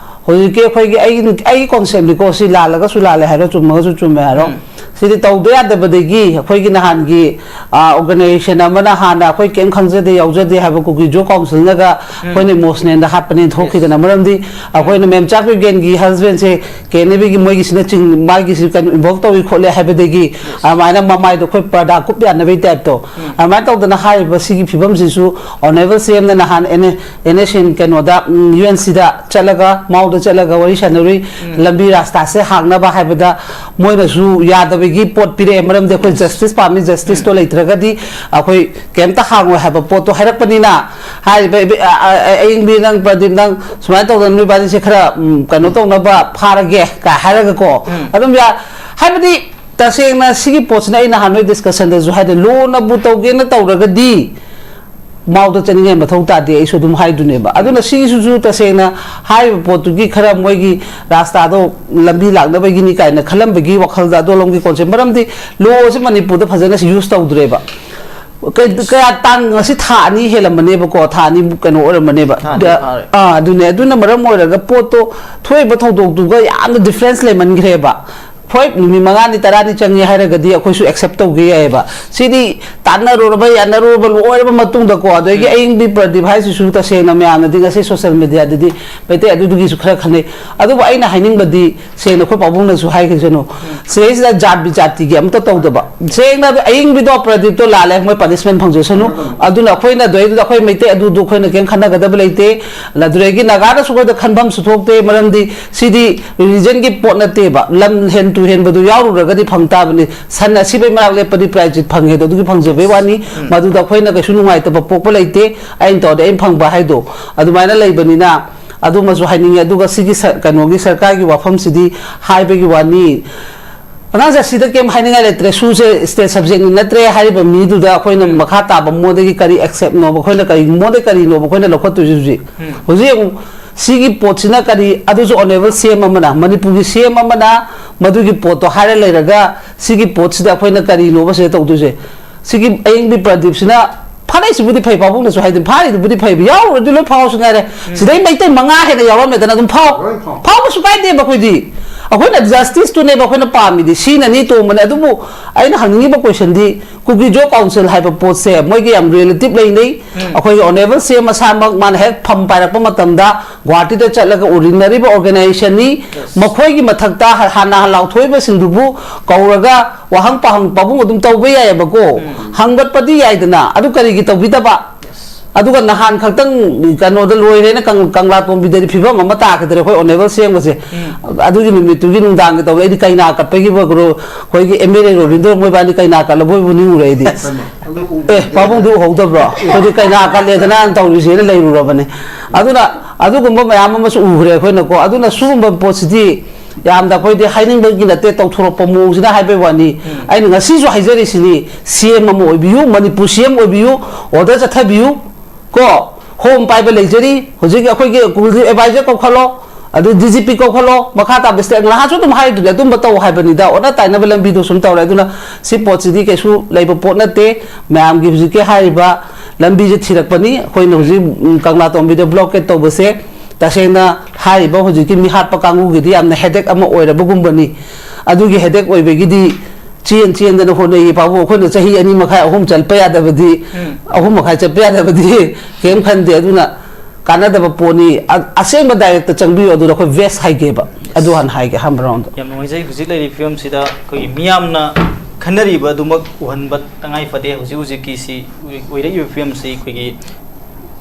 ꯍꯧꯖꯤꯛꯀꯤ ꯑꯩꯈꯣꯏꯒꯤ, ꯑꯩꯒꯤ, ꯑꯩꯒꯤ ꯀꯣꯟꯁꯦꯞꯅꯤꯀꯣ, ꯁꯤ ꯂꯥꯜꯂꯒꯁꯨ ꯂꯥꯜꯂꯦ ꯍꯥꯏꯔꯣ, ꯆꯨꯝꯃꯒꯁꯨ ꯆꯨꯝꯃꯦ ꯍꯥꯏꯔꯣ꯫ ꯎꯝ꯫ ꯁꯤꯗꯤ ꯇꯧꯗ ꯌꯥꯗꯕꯗꯒꯤ ꯑꯩꯈꯣꯏꯒꯤ ꯅꯍꯥꯟꯒꯤ, ꯑ, ꯑꯣꯔꯒꯅꯥꯏꯖꯦꯁꯟ ꯑꯃꯅ ꯍꯥꯟꯅ ꯑꯩꯈꯣꯏ ꯀꯩꯝ ꯈꯪꯖꯗꯦ ꯌꯥꯎꯖꯗꯦ ꯍꯥꯏꯕ ꯀꯨꯀꯤ ꯖꯣ ꯀꯥꯎꯟꯁꯤꯜꯅꯒ ꯎꯝ꯫ ꯑꯩꯈꯣꯏꯅ ꯏꯃꯣꯁꯅꯦꯜꯗ ꯍꯥꯠꯄꯅꯦꯅ ꯊꯣꯛꯈꯤꯗꯅ꯫ ꯌꯦꯁ꯫ ꯃꯔꯝꯗꯤ ꯑꯩꯈꯣꯏꯅ ꯃꯦꯝ ꯆꯥꯛꯄꯤꯒꯦꯟꯒꯤ ꯍꯁꯕꯦꯟꯁꯦ ꯀꯦꯅꯦꯕꯤꯒꯤ ꯃꯣꯏꯒꯤꯁꯤꯅ ꯆꯤꯡ-, ꯃꯥꯒꯤꯁꯤ ꯀꯩꯅꯣ ꯏꯟꯚꯣꯜꯕ ꯇꯧꯏ ꯈꯣꯠꯂꯦ ꯍꯥꯏꯕꯗꯒꯤ ꯌꯦꯁ꯫ ꯑꯗꯨꯃꯥꯏꯅ ꯃꯃꯥꯏꯗꯣ ꯑꯩꯈꯣꯏ ꯄꯔꯗꯥ ꯀꯨꯞ ꯌꯥꯅꯕꯒꯤ ꯇꯥꯏꯞꯇꯣ꯫ ꯎꯝ꯫ ꯑꯗꯨꯃꯥꯏꯅ ꯇꯧꯗꯅ ꯍꯥꯏꯔꯤꯕ ꯁꯤꯒꯤ ꯐꯤꯕꯝꯁꯤꯁꯨ ꯑꯣꯅꯦꯕꯜ ꯁꯤ ꯑꯦꯝꯅ ꯅꯍꯥꯟ N A-, N S N ꯀꯩꯅꯣꯗ, ꯎꯝ, ꯌꯨ ꯑꯦꯟ ꯁꯤꯗ ꯆꯠꯂꯒ, ꯃꯥꯎꯗ ꯆꯠꯂꯒ ꯋꯥꯔꯤ ꯁꯥꯟꯅꯔꯨꯏ꯫ ꯎꯝ꯫ ꯂꯝꯕꯤ ꯔꯥꯁꯇꯥꯁꯦ ꯍꯥꯡꯅꯕ ꯍꯥꯏꯕꯗ ꯃꯣꯏꯅꯁꯨ ꯌꯥꯗꯕꯒꯤ ꯄꯣꯠ ꯄꯤꯔꯛꯑꯦ꯫ ꯃꯔꯝꯗꯤ ꯑꯩꯈꯣꯏ ꯌꯦꯁ꯫ ꯖꯁꯇꯤꯁ ꯄꯥꯝꯃꯤ, ꯖꯁꯇꯤꯁꯇꯣ ꯎꯝ꯫ ꯂꯩꯇ꯭ꯔꯒꯗꯤ ꯑꯩꯈꯣꯏ ꯀꯩꯝꯇ ꯍꯥꯡꯉꯣꯏ ꯍꯥꯏꯕ ꯄꯣꯠꯇꯣ ꯍꯥꯏꯔꯛꯄꯅꯤꯅ, ꯍꯥꯏꯔꯤꯕ ꯏꯕꯤ-, ꯑ, ꯑ, ꯑ, ꯑꯌꯤꯡꯕꯤ ꯅꯪ, ꯄ꯭ꯔꯗꯤꯞ ꯅꯪ, ꯁꯨꯃꯥꯏꯅ ꯇꯧꯗꯅ ꯅꯣꯏꯕꯥꯅꯤꯁꯦ ꯈꯔ, ꯎꯝ, ꯀꯩꯅꯣ ꯇꯧꯅꯕ ꯐꯥꯔꯒꯦ ꯀꯥꯏ ꯍꯥꯏꯔꯒꯀꯣ꯫ ꯎꯝ꯫ ꯑꯗꯨꯝ ꯌꯥ-, ꯍꯥꯏꯕꯗꯤ ꯇꯁꯦꯡꯅ ꯁꯤꯒꯤ ꯄꯣꯠꯁꯤꯅ ꯑꯩ ꯅꯍꯥꯟ ꯅꯣꯏ ꯗꯤꯁꯀꯁꯟꯗꯁꯨ ꯍꯥꯏꯗꯤ ꯂꯣꯅꯕꯨ ꯇꯧꯒꯦꯅ ꯇꯧꯔꯒꯗꯤ ꯃꯥꯎꯗ ꯆꯠꯅꯤꯡꯉꯥꯏ ꯃꯊꯧ ꯇꯥꯗꯦ, ꯑꯩꯁꯨ ꯑꯗꯨꯝ ꯍꯥꯏꯗꯨꯅꯦꯕ꯫ ꯑꯗꯨꯅ ꯁꯤꯒꯤꯁꯤꯁꯨ ꯇꯁꯦꯡꯅ ꯍꯥꯏꯔꯤꯕ ꯄꯣꯠꯇꯨꯒꯤ ꯈꯔ ꯃꯣꯏꯒꯤ ꯔꯥꯁꯇꯥꯗꯣ ꯂꯝꯕꯤ ꯂꯥꯛꯅꯕꯒꯤꯅꯤ ꯀꯥꯏꯅ ꯈꯜꯂꯝꯕꯒꯤ ꯋꯥꯈꯜꯗ ꯑꯗꯣꯂꯣꯝꯒꯤ ꯀꯣꯟꯁꯦꯞ, ꯃꯔꯝꯗꯤ ꯂꯣꯁꯦ ꯃꯅꯤꯄꯨꯔꯗ ꯐꯖꯅ ꯌꯨꯁ ꯇꯧꯗ꯭ꯔꯦꯕ꯫ ꯀꯩ- ꯀꯌꯥ ꯇꯥꯡ ꯉꯁꯤ ꯊꯥ ꯑꯅꯤ ꯍꯦꯜꯂꯝꯃꯅꯦꯕꯀꯣ, ꯊꯥ ꯑꯅꯤ ꯀꯩꯅꯣ ꯑꯣꯏꯔꯝꯃꯅꯦꯕ꯫ ꯊꯥ ꯑꯅꯤ ꯐꯥꯔꯦ꯫ ꯑꯥ, ꯑꯗꯨꯅꯦ꯫ ꯑꯗꯨꯅ ꯃꯔꯝ ꯑꯣꯏꯔꯒ ꯄꯣꯠꯇꯣ ꯊꯣꯛꯏꯕ ꯊꯧꯗꯣꯛꯇꯨꯒ ꯌꯥꯝꯅ ꯗꯤꯐ꯭ꯔꯦꯟꯁ ꯂꯩꯃꯟꯈ꯭ꯔꯦꯕ꯫ ꯍꯣꯏ, ꯅꯨꯃꯤꯠ ꯃꯉꯥꯅꯤ ꯇꯔꯥꯅꯤ ꯆꯪꯉꯦ ꯍꯥꯏꯔꯒꯗꯤ ꯑꯩꯈꯣꯏꯁꯨ ꯑꯦꯛꯁꯦꯞ ꯇꯧꯒꯦ ꯌꯥꯏꯑꯕ꯫ ꯁꯤꯗꯤ ꯇꯥꯟꯅꯔꯨꯔꯕ ꯌꯥꯅꯔꯨꯔꯕ ꯂꯣꯏꯔꯕ ꯃꯇꯨꯡꯗꯀꯣ, ꯑꯗꯒꯤ ꯎꯝ꯫ ꯑꯌꯤꯡꯕꯤ ꯄ꯭ꯔꯗꯤꯞ ꯍꯥꯏꯁꯤꯁꯨ ꯇꯁꯦꯡꯅ ꯃꯌꯥꯝꯅꯗꯤ ꯉꯁꯤ ꯁꯣꯁꯦꯜ ꯃꯦꯗꯤꯌꯥꯗꯗꯤ ꯃꯩꯇꯩ ꯑꯗꯨꯗꯨꯒꯤꯁꯨ ꯈꯔ ꯈꯟꯅꯩ꯫ ꯑꯗꯨꯕꯨ ꯑꯩꯅ ꯍꯥꯏꯅꯤꯡꯕꯗꯤ, ꯁꯦꯡꯅ ꯑꯩꯈꯣꯏ ꯄꯥꯕꯨꯡꯅꯁꯨ ꯍꯥꯏꯈꯤꯁꯅꯨ, ꯁꯤꯗꯩꯁꯤꯗ ꯖꯥꯠ ꯕꯤꯖꯥꯇꯤꯒꯤ ꯑꯝꯇ ꯇꯧꯗꯕ꯫ ꯁꯦꯡꯅ ꯑꯌꯤꯡꯕꯤꯗꯣ ꯄ꯭ꯔꯗꯤꯞꯇꯣ ꯂꯥꯜꯂꯦ, ꯃꯣꯏ ꯄꯅꯤꯁꯃꯦꯟ ꯐꯪꯖꯁꯅꯨ꯫ ꯑꯗꯨꯅ ꯑꯩꯈꯣꯏꯅ ꯑꯗꯨꯗꯩꯗꯨꯗ ꯑꯩꯈꯣꯏ ꯃꯩꯇꯩ ꯑꯗꯨꯗꯨ ꯑꯩꯈꯣꯏꯅ ꯀꯩꯝ ꯈꯟꯅꯒꯗꯕ ꯂꯩꯇꯦ꯫ ꯑꯗꯨꯗꯒꯤ ꯅꯥꯒꯥꯗꯁꯨ ꯑꯩꯈꯣꯏꯗ ꯈꯟꯐꯝꯁꯨ ꯊꯣꯛꯇꯦ, ꯃꯔꯝꯗꯤ ꯁꯤꯗꯤ ꯔꯤꯂꯤꯖꯟꯒꯤ ꯄꯣꯠ ꯅꯠꯇꯦꯕ, ꯂꯝ ꯍꯦꯟ ꯇꯨ ꯍꯦꯟꯕꯗꯨ ꯌꯥꯎꯔꯨꯔꯒꯗꯤ ꯐꯪ ꯇꯥꯕꯅꯤ꯫ ꯁꯟ ꯑꯁꯤꯕꯩ ꯃꯔꯥꯛ ꯂꯦꯞꯄꯗꯤ ꯄ꯭ꯔꯥꯏꯖꯤꯠ ꯐꯪꯉꯦꯗꯣ, ꯑꯗꯨꯒꯤ ꯐꯪꯖꯕꯩ ꯋꯥꯅꯤ꯫ ꯎꯝ꯫ ꯃꯗꯨꯗ ꯑꯩꯈꯣꯏꯅ ꯀꯩꯁꯨ ꯅꯨꯡꯉꯥꯏꯇꯕ ꯄꯣꯛꯄ ꯂꯩꯇꯦ꯫ ꯑꯩꯅ ꯇꯧꯔꯗꯤ ꯑꯩꯅ ꯐꯪꯕ ꯍꯥꯏꯗꯣ ꯑꯗꯨꯃꯥꯏꯅ ꯂꯩꯕꯅꯤꯅ, ꯑꯗꯨꯃꯁꯨ ꯍꯥꯏꯅꯤꯡꯉꯤ꯫ ꯑꯗꯨꯒ ꯁꯤꯒꯤ ꯁ-, ꯀꯩꯅꯣꯒꯤ ꯁꯔꯀꯥꯔꯒꯤ ꯋꯥꯐꯝꯁꯤꯗꯤ ꯍꯥꯏꯕꯒꯤ ꯋꯥꯅꯤ꯫ ꯑꯉꯥꯡꯁꯦ ꯁꯤꯗ ꯀꯩꯝ ꯍꯥꯏꯅꯤꯡꯉꯥꯏ ꯂꯩꯇ꯭ꯔꯦ, ꯁꯨꯁꯦ ꯁ꯭ꯇꯦꯠ ꯁꯕꯖꯦꯛꯅꯤ ꯅꯠꯇ꯭ꯔꯦ ꯍꯥꯏꯔꯤꯕ ꯃꯤꯗꯨꯗ ꯑꯩꯈꯣꯏꯅ ꯃꯈꯥ ꯇꯥꯕ ꯃꯉꯣꯟꯗꯒꯤ ꯀꯔꯤ ꯑꯦꯛꯁꯦꯞꯅꯣꯕ, ꯑꯩꯈꯣꯏꯅ ꯀꯔꯤ, ꯃꯉꯣꯟꯗꯒꯤ ꯀꯔꯤꯅꯣꯕ ꯑꯩꯈꯣꯏꯅ ꯂꯧꯈꯠꯇꯣꯏꯁꯦ ꯍꯧꯖꯤꯛ? ꯎꯝ꯫ ꯍꯧꯖꯤꯛ ꯌꯦꯡꯉꯨ, ꯁꯤꯒꯤ ꯄꯣꯠꯁꯤꯅ ꯀꯔꯤ, ꯑꯗꯨꯁꯨ ꯑꯣꯅꯦꯕꯜ ꯁꯤ ꯑꯦꯝ ꯑꯃꯅ, ꯃꯅꯤꯄꯨꯔꯒꯤ ꯁꯤ ꯑꯦꯝ ꯑꯃꯅ ꯃꯗꯨꯒꯤ ꯄꯣꯠꯇꯣ ꯍꯥꯏꯔ ꯂꯩꯔꯒ, ꯁꯤꯒꯤ ꯄꯣꯠꯁꯤꯗ ꯑꯩꯈꯣꯏꯅ ꯀꯔꯤꯅꯣꯕ ꯁꯤꯗ ꯇꯧꯗꯣꯏꯁꯦ? ꯁꯤꯒꯤ ꯑꯌꯤꯡꯕꯤ ꯄ꯭ꯔꯗꯤꯞꯁꯤꯅ ꯐꯥꯔꯛꯏꯁꯤꯕꯨꯗꯤ ꯐꯩ, ꯄꯥꯕꯨꯡꯅꯁꯨ ꯍꯥꯏꯗꯤ ꯐꯥꯔꯤꯗꯨꯕꯨꯗꯤ ꯐꯩꯕ, ꯌꯥꯎꯔꯨꯔꯗꯤ ꯂꯣꯏ ꯐꯥꯎꯔꯁꯨ ꯉꯥꯏꯔꯦ꯫ ꯎꯝ꯫ ꯁꯤꯗꯩ ꯃꯩꯇꯩ ꯃꯉꯥ ꯍꯦꯟꯅ ꯌꯥꯎꯔꯝꯃꯦꯗꯅ ꯑꯗꯨꯝ ꯐꯥꯎ꯫ ꯂꯣꯏ ꯐꯥꯎ꯫ ꯐꯥꯎꯕꯁꯨ ꯀꯥꯏꯗꯦꯕ ꯑꯩꯈꯣꯏꯗꯤ꯫ ꯑꯩꯈꯣꯏꯅ ꯖꯁꯇꯤꯁꯇꯨꯅꯦꯕ ꯑꯩꯈꯣꯏꯅ ꯄꯥꯝꯃꯤꯗꯤ, ꯁꯤꯅꯅꯤ ꯇꯣꯡꯕꯅꯦ꯫ ꯑꯗꯨꯕꯨ ꯑꯩꯅ ꯍꯪꯅꯤꯡꯉꯤꯕ ꯀꯣꯏꯁꯟꯗꯤ, ꯀꯨꯀꯤ ꯖꯣ ꯀꯥꯎꯟꯁꯤꯜ ꯍꯥꯏꯕ ꯄꯣꯠꯁꯦ ꯃꯣꯏꯒꯤ ꯌꯥꯝ ꯔꯤꯂꯦꯇꯤꯞ ꯂꯩꯅꯩ꯫ ꯎꯝ꯫ ꯑꯩꯈꯣꯏꯒꯤ ꯑꯣꯅꯦꯕꯜ ꯁꯤ ꯑꯦꯝ ꯃꯁꯥꯃꯛ ꯃꯥꯅ ꯍꯦꯛ ꯐꯝ ꯄꯥꯏꯔꯛꯄ ꯃꯇꯝꯗ ꯒꯨꯍꯥꯇꯤꯗ ꯆꯠꯂꯒ ꯎꯔꯤꯟꯅꯔꯤꯕ ꯑꯣꯔꯒꯅꯥꯏꯖꯦꯁꯟꯅꯤ꯫ Yes꯫ ꯃꯈꯣꯏꯒꯤ ꯃꯊꯛꯇ ꯍ-, ꯍꯥꯟꯅ ꯂꯥꯎꯊꯣꯛꯏꯕꯁꯤꯡꯗꯨꯕꯨ ꯀꯧꯔꯒ ꯋꯥꯍꯪ ꯄꯥꯍꯪ ꯄꯥꯕꯨꯡ ꯑꯗꯨꯝ ꯇꯧꯕ ꯌꯥꯏꯑꯕꯀꯣ꯫ ꯎꯝ꯫ ꯍꯪꯒꯠꯄꯗꯤ ꯌꯥꯏꯗꯅ, ꯑꯗꯨ ꯀꯔꯤꯒꯤ ꯇꯧꯕꯤꯗꯕ? Yes꯫ ꯑꯗꯨꯒ ꯅꯍꯥꯟ ꯈꯛꯇꯪ ꯀꯩꯅꯣꯗ ꯂꯣꯏꯔꯦꯅ ꯀꯪ-, ꯀꯪꯂꯥ ꯇꯣꯝꯕꯤꯗꯗꯤ ꯐꯤꯕꯝ ꯑꯃ ꯇꯥꯈꯤꯗ꯭ꯔꯦ ꯑꯩꯈꯣꯏ ꯑꯣꯅꯦꯕꯜ ꯁꯤ ꯑꯦꯝꯒꯁꯦ꯫ ꯎꯝ꯫ ꯑꯗꯨꯒꯤ ꯅꯨꯃꯤꯠꯇꯨꯒꯤ ꯅꯨꯡꯗꯥꯡꯒꯤ ꯇꯧꯋꯦ꯫ ꯑꯩꯗꯤ ꯀꯩꯅꯥ ꯀꯠꯄꯒꯤ ꯕꯒ꯭ꯔꯣ-, ꯑꯩꯈꯣꯏꯒꯤ ꯑꯦꯝ ꯑꯦꯜ ꯑꯦ ꯔꯣꯕꯤꯟꯗ꯭ꯔ ꯃꯣꯏꯕꯥꯅꯤ ꯀꯩꯅꯥ ꯀꯠꯂꯕꯣꯏꯕꯨ ꯅꯤꯡꯉꯨꯔꯦ ꯑꯩꯗꯤ꯫ ꯑꯦ, ꯄꯥꯕꯨꯡꯗꯨ ꯎꯍꯧꯗꯕ꯭ꯔꯣ? ꯑꯩꯈꯣꯏꯗꯤ ꯀꯩꯅꯥ ꯀꯠꯂꯦꯗꯅ ꯇꯧꯔꯤꯁꯦꯅ ꯂꯩꯔꯨꯔꯕꯅꯦ꯫ ꯑꯗꯨꯅ ꯑꯗꯨꯒꯨꯝꯕ ꯃꯌꯥꯝ ꯑꯃꯁꯨ ꯎꯈ꯭ꯔꯦ ꯑꯩꯈꯣꯏꯅꯀꯣ꯫ ꯑꯗꯨꯅ ꯁꯤꯒꯨꯝꯕ ꯄꯣꯠꯁꯤꯗꯤ ꯌꯥꯝꯅ ꯑꯩꯈꯣꯏꯗꯤ ꯍꯥꯏꯅꯤꯡꯕꯒꯤ ꯅꯠꯇꯦ, ꯇꯧꯊꯣꯔꯛꯄ ꯃꯑꯣꯡꯁꯤꯅ ꯍꯥꯏꯕꯩ ꯋꯥꯅꯤ꯫ ꯎꯝ꯫ ꯑꯩꯅ ꯉꯁꯤꯁꯨ ꯍꯥꯏꯖꯔꯤꯁꯤꯅꯤ, ꯁꯤ ꯑꯦꯝ ꯑꯃ ꯑꯣꯏꯕꯤꯌꯨ, ꯃꯅꯤꯄꯨꯔ ꯁꯤ ꯑꯦꯝ ꯑꯣꯏꯕꯤꯌꯨ, ꯑꯣꯔꯗꯔ ꯆꯠꯊꯕꯤꯌꯨ꯫ ꯀꯣ, ꯍꯣꯝ ꯄꯥꯏꯕ ꯂꯩꯖꯔꯤ꯫ ꯍꯧꯖꯤꯛ ꯑꯩꯈꯣꯏꯒꯤ ꯀꯨꯜꯗꯤ ꯑꯦꯗꯚꯥꯏꯖꯔ ꯀꯧꯈꯠꯂꯣ, ꯑꯗꯨ ꯗꯤ ꯖꯤ ꯄꯤ ꯀꯧꯈꯠꯂꯣ, ꯃꯈꯥ ꯇꯥꯕ ꯁ꯭ꯇꯦꯞ ꯅꯍꯥꯟꯁꯨ ꯑꯗꯨꯝ ꯍꯥꯏꯗꯨꯅꯦ, ꯑꯗꯨꯝꯕ ꯇꯧ ꯍꯥꯏꯕꯅꯤꯗ, ꯑꯣꯟꯅ ꯇꯥꯏꯅꯕ ꯂꯝꯕꯤꯗꯣ ꯁꯨꯝ ꯇꯧꯔꯦ꯫ ꯑꯗꯨꯅ ꯁꯤ ꯄꯣꯠꯁꯤꯗꯤ ꯀꯩꯁꯨ ꯂꯩꯕ ꯄꯣꯠ ꯅꯠꯇꯦ꯫ ꯃꯌꯥꯝꯒꯤ ꯍꯧꯖꯤꯛꯀꯤ ꯍꯥꯏꯔꯤꯕ ꯂꯝꯕꯤꯁꯦ ꯊꯤꯔꯛꯄꯅꯤ꯫ ꯑꯩꯈꯣꯏꯅ ꯍꯧꯖꯤꯛ, ꯎꯝ, ꯀꯪꯂꯥꯇꯣꯝꯕꯤꯗ ꯕ꯭ꯂꯣꯀꯦꯠ ꯇꯧꯕꯁꯦ ꯇꯁꯦꯡꯅ ꯍꯥꯏꯔꯤꯕ ꯍꯧꯖꯤꯛꯀꯤ ꯃꯤꯍꯥꯠꯄ ꯀꯥꯡꯕꯨꯒꯤꯗꯤ ꯌꯥꯝꯅ ꯍꯦꯗꯦꯛ ꯑꯃ ꯑꯣꯏꯔꯕꯒꯨꯝꯕꯅꯤ꯫ ꯑꯗꯨꯒꯤ ꯍꯦꯗꯦꯛ ꯑꯣꯏꯕꯒꯤꯗꯤ ꯆꯦꯟ ꯆꯦꯟꯗꯅ ꯍꯣꯠꯅꯩꯌꯦ ꯄꯥꯕꯨꯡ꯫ ꯑꯩꯈꯣꯏꯅ ꯆꯍꯤ ꯑꯅꯤ ꯃꯈꯥꯏ, ꯑꯍꯨꯝ ꯆꯠꯄ ꯌꯥꯗꯕꯗꯤ, ꯎꯝ꯫ ꯑꯍꯨꯝ ꯃꯈꯥꯏ ꯆꯠꯄ ꯌꯥꯗꯕꯗꯤ ꯀꯩꯝ ꯈꯟꯗꯦ꯫ ꯑꯗꯨꯅ ꯀꯥꯟꯅꯗꯕ ꯄꯣꯠꯅꯤ꯫ ꯑ-, ꯑꯁꯦꯡꯕ ꯗꯥꯏꯔꯦꯛꯇ ꯆꯪꯕꯤꯌꯨ, ꯑꯗꯨꯗ ꯑꯩꯈꯣꯏ ꯕꯦꯁ ꯍꯥꯏꯒꯦꯕ꯫ ꯑꯗꯨ ꯍꯥꯟꯅ ꯍꯥꯏꯒꯦ, ꯑꯍꯥꯟꯕ ꯔꯥꯎꯟꯗ꯫ ꯌꯥꯝ ꯅꯨꯡꯉꯥꯏꯖꯩ꯫ ꯍꯧꯖꯤꯛ ꯂꯩꯔꯤꯕ ꯐꯤꯕꯝꯁꯤꯗ ꯑꯩꯈꯣꯏꯒꯤ ꯃꯤꯌꯥꯝꯅ ꯈꯟꯅꯔꯤꯕ ꯑꯗꯨꯃꯛ ꯎꯍꯟꯕ ꯇꯉꯥꯏ ꯐꯗꯦ꯫ ꯍꯧꯖꯤꯛ ꯍꯧꯖꯤꯛꯀꯤ ꯁꯤ ꯑꯣꯏꯔꯛꯏꯕ ꯐꯤꯕꯝꯁꯤ ꯑꯩꯈꯣꯏꯒꯤ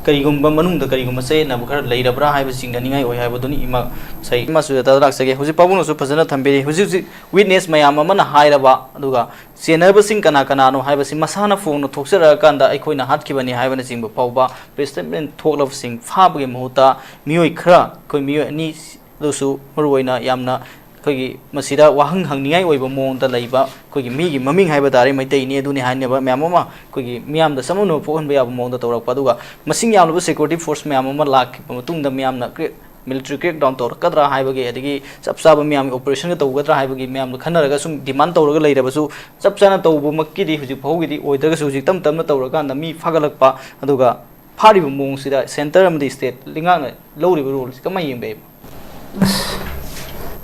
ꯀꯔꯤꯒꯨꯝꯕ ꯃꯅꯨꯡꯗ ꯀꯔꯤꯒꯨꯝꯕ ꯆꯌꯦꯠꯅꯕ ꯈꯔ ꯂꯩꯔꯕ꯭ꯔꯥ ꯍꯥꯏꯕ ꯆꯤꯡꯅꯅꯤꯡꯉꯥꯏ ꯑꯣꯏ ꯍꯥꯏꯕꯗꯨꯅꯤ꯫ ꯏꯃꯥ ꯉꯁꯥꯏ ꯏꯃꯥ ꯁꯨꯖꯥꯇꯥꯗ ꯂꯥꯛꯆꯒꯦ꯫ ꯍꯧꯖꯤꯛ ꯄꯥꯕꯨꯡꯅꯁꯨ ꯐꯖꯅ ꯊꯝꯕꯤꯔꯤ꯫ ꯍꯧꯖꯤꯛ ꯍꯧꯖꯤꯛ ꯋꯤꯠꯅꯦꯁ ꯃꯌꯥꯝ ꯑꯃꯅ ꯍꯥꯏꯔꯕ, ꯑꯗꯨꯒ ꯆꯦꯟꯅꯕꯁꯤꯡ ꯀꯅꯥ ꯀꯅꯥꯅꯣ ꯍꯥꯏꯕꯁꯤ ꯃꯁꯥꯅ ꯐꯣꯡꯅ ꯊꯣꯛꯆꯔꯛꯑꯀꯥꯟꯗ ꯑꯩꯈꯣꯏꯅ ꯍꯥꯠꯈꯤꯕꯅꯤ ꯍꯥꯏꯕꯅꯆꯤꯡꯕ ꯐꯥꯎꯕ ꯄ꯭ꯔꯦꯁ ꯁ꯭ꯇꯦꯠꯃꯦꯟ ꯊꯣꯛꯂꯕꯁꯤꯡ ꯐꯥꯕꯒꯤ ꯃꯍꯨꯠꯇ ꯃꯤꯑꯣꯏ ꯈꯔ, ꯑꯩꯈꯣꯏ ꯃꯤꯑꯣꯏ ꯑꯅꯤ, ꯑꯗꯨꯁꯨ ꯃꯔꯨꯑꯣꯏꯅ ꯌꯥꯝꯅ ꯑꯩꯈꯣꯏꯒꯤ ꯃꯁꯤꯗ ꯋꯥꯍꯪ ꯍꯪꯅꯤꯡꯉꯥꯏ ꯑꯣꯏꯕ ꯃꯑꯣꯡꯗ ꯂꯩꯕ, ꯑꯩꯈꯣꯏꯒꯤ ꯃꯤꯒꯤ ꯃꯃꯤꯡ ꯍꯥꯏꯕ ꯇꯥꯔꯦ, ꯃꯩꯇꯩꯅꯤ ꯑꯗꯨꯅꯤ ꯍꯥꯏꯅꯕ ꯃꯌꯥꯝ ꯑꯃ ꯑꯩꯈꯣꯏꯒꯤ ꯃꯤꯌꯥꯝꯗ ꯆꯃꯝꯅꯕ ꯄꯣꯛꯍꯟꯕ ꯌꯥꯕ ꯃꯑꯣꯡꯗ ꯇꯧꯔꯛꯄ, ꯑꯗꯨꯒ ꯃꯁꯤꯡ ꯌꯥꯝꯂꯕ ꯁꯦꯀ꯭ꯌꯨꯔꯤꯇꯤ ꯐꯣꯔꯁ ꯃꯌꯥꯝ ꯑꯃ ꯂꯥꯛꯈꯤꯕ ꯃꯇꯨꯡꯗ ꯃꯤꯌꯥꯝꯅ ꯀ꯭ꯔꯦ-, ꯃꯤꯂꯤꯇꯔꯤ ꯀ꯭ꯔꯦꯛ ꯗꯥꯎꯟ ꯇꯧꯔꯛꯀꯗ꯭ꯔꯥ ꯍꯥꯏꯕꯒꯤ, ꯑꯗꯒꯤ ꯆꯞ ꯆꯥꯕ ꯃꯤꯌꯥꯝꯒꯤ ꯑꯣꯄꯔꯦꯁꯟꯒ ꯇꯧꯒꯗ꯭ꯔꯥ ꯍꯥꯏꯕꯒꯤ ꯃꯌꯥꯝꯗ ꯈꯟꯅꯔꯒ ꯁꯨꯝ ꯗꯤꯃꯥꯟ ꯇꯧꯔꯒ ꯂꯩꯔꯕꯁꯨ, ꯆꯞ ꯆꯥꯅ ꯇꯧꯕꯃꯛꯀꯤꯗꯤ ꯍꯧꯖꯤꯛ ꯐꯥꯎꯒꯤꯗꯤ ꯑꯣꯏꯗ꯭ꯔꯒꯁꯨ, ꯍꯧꯖꯤꯛ ꯇꯞ ꯇꯞꯅ ꯇꯧꯔꯀꯥꯟꯗ ꯃꯤ ꯐꯥꯒꯠꯂꯛꯄ, ꯑꯗꯨꯒ ꯐꯥꯔꯤꯕ ꯃꯑꯣꯡꯁꯤꯗ ꯁꯦꯟꯇꯔ ꯑꯃꯗꯤ ꯁ꯭ꯇꯦꯠ ꯂꯩꯉꯥꯛꯅ ꯂꯧꯔꯤꯕ ꯔꯣꯜꯁꯤ ꯀꯃꯥꯏꯅ ꯌꯦꯡꯕ ꯌꯥꯏꯕ?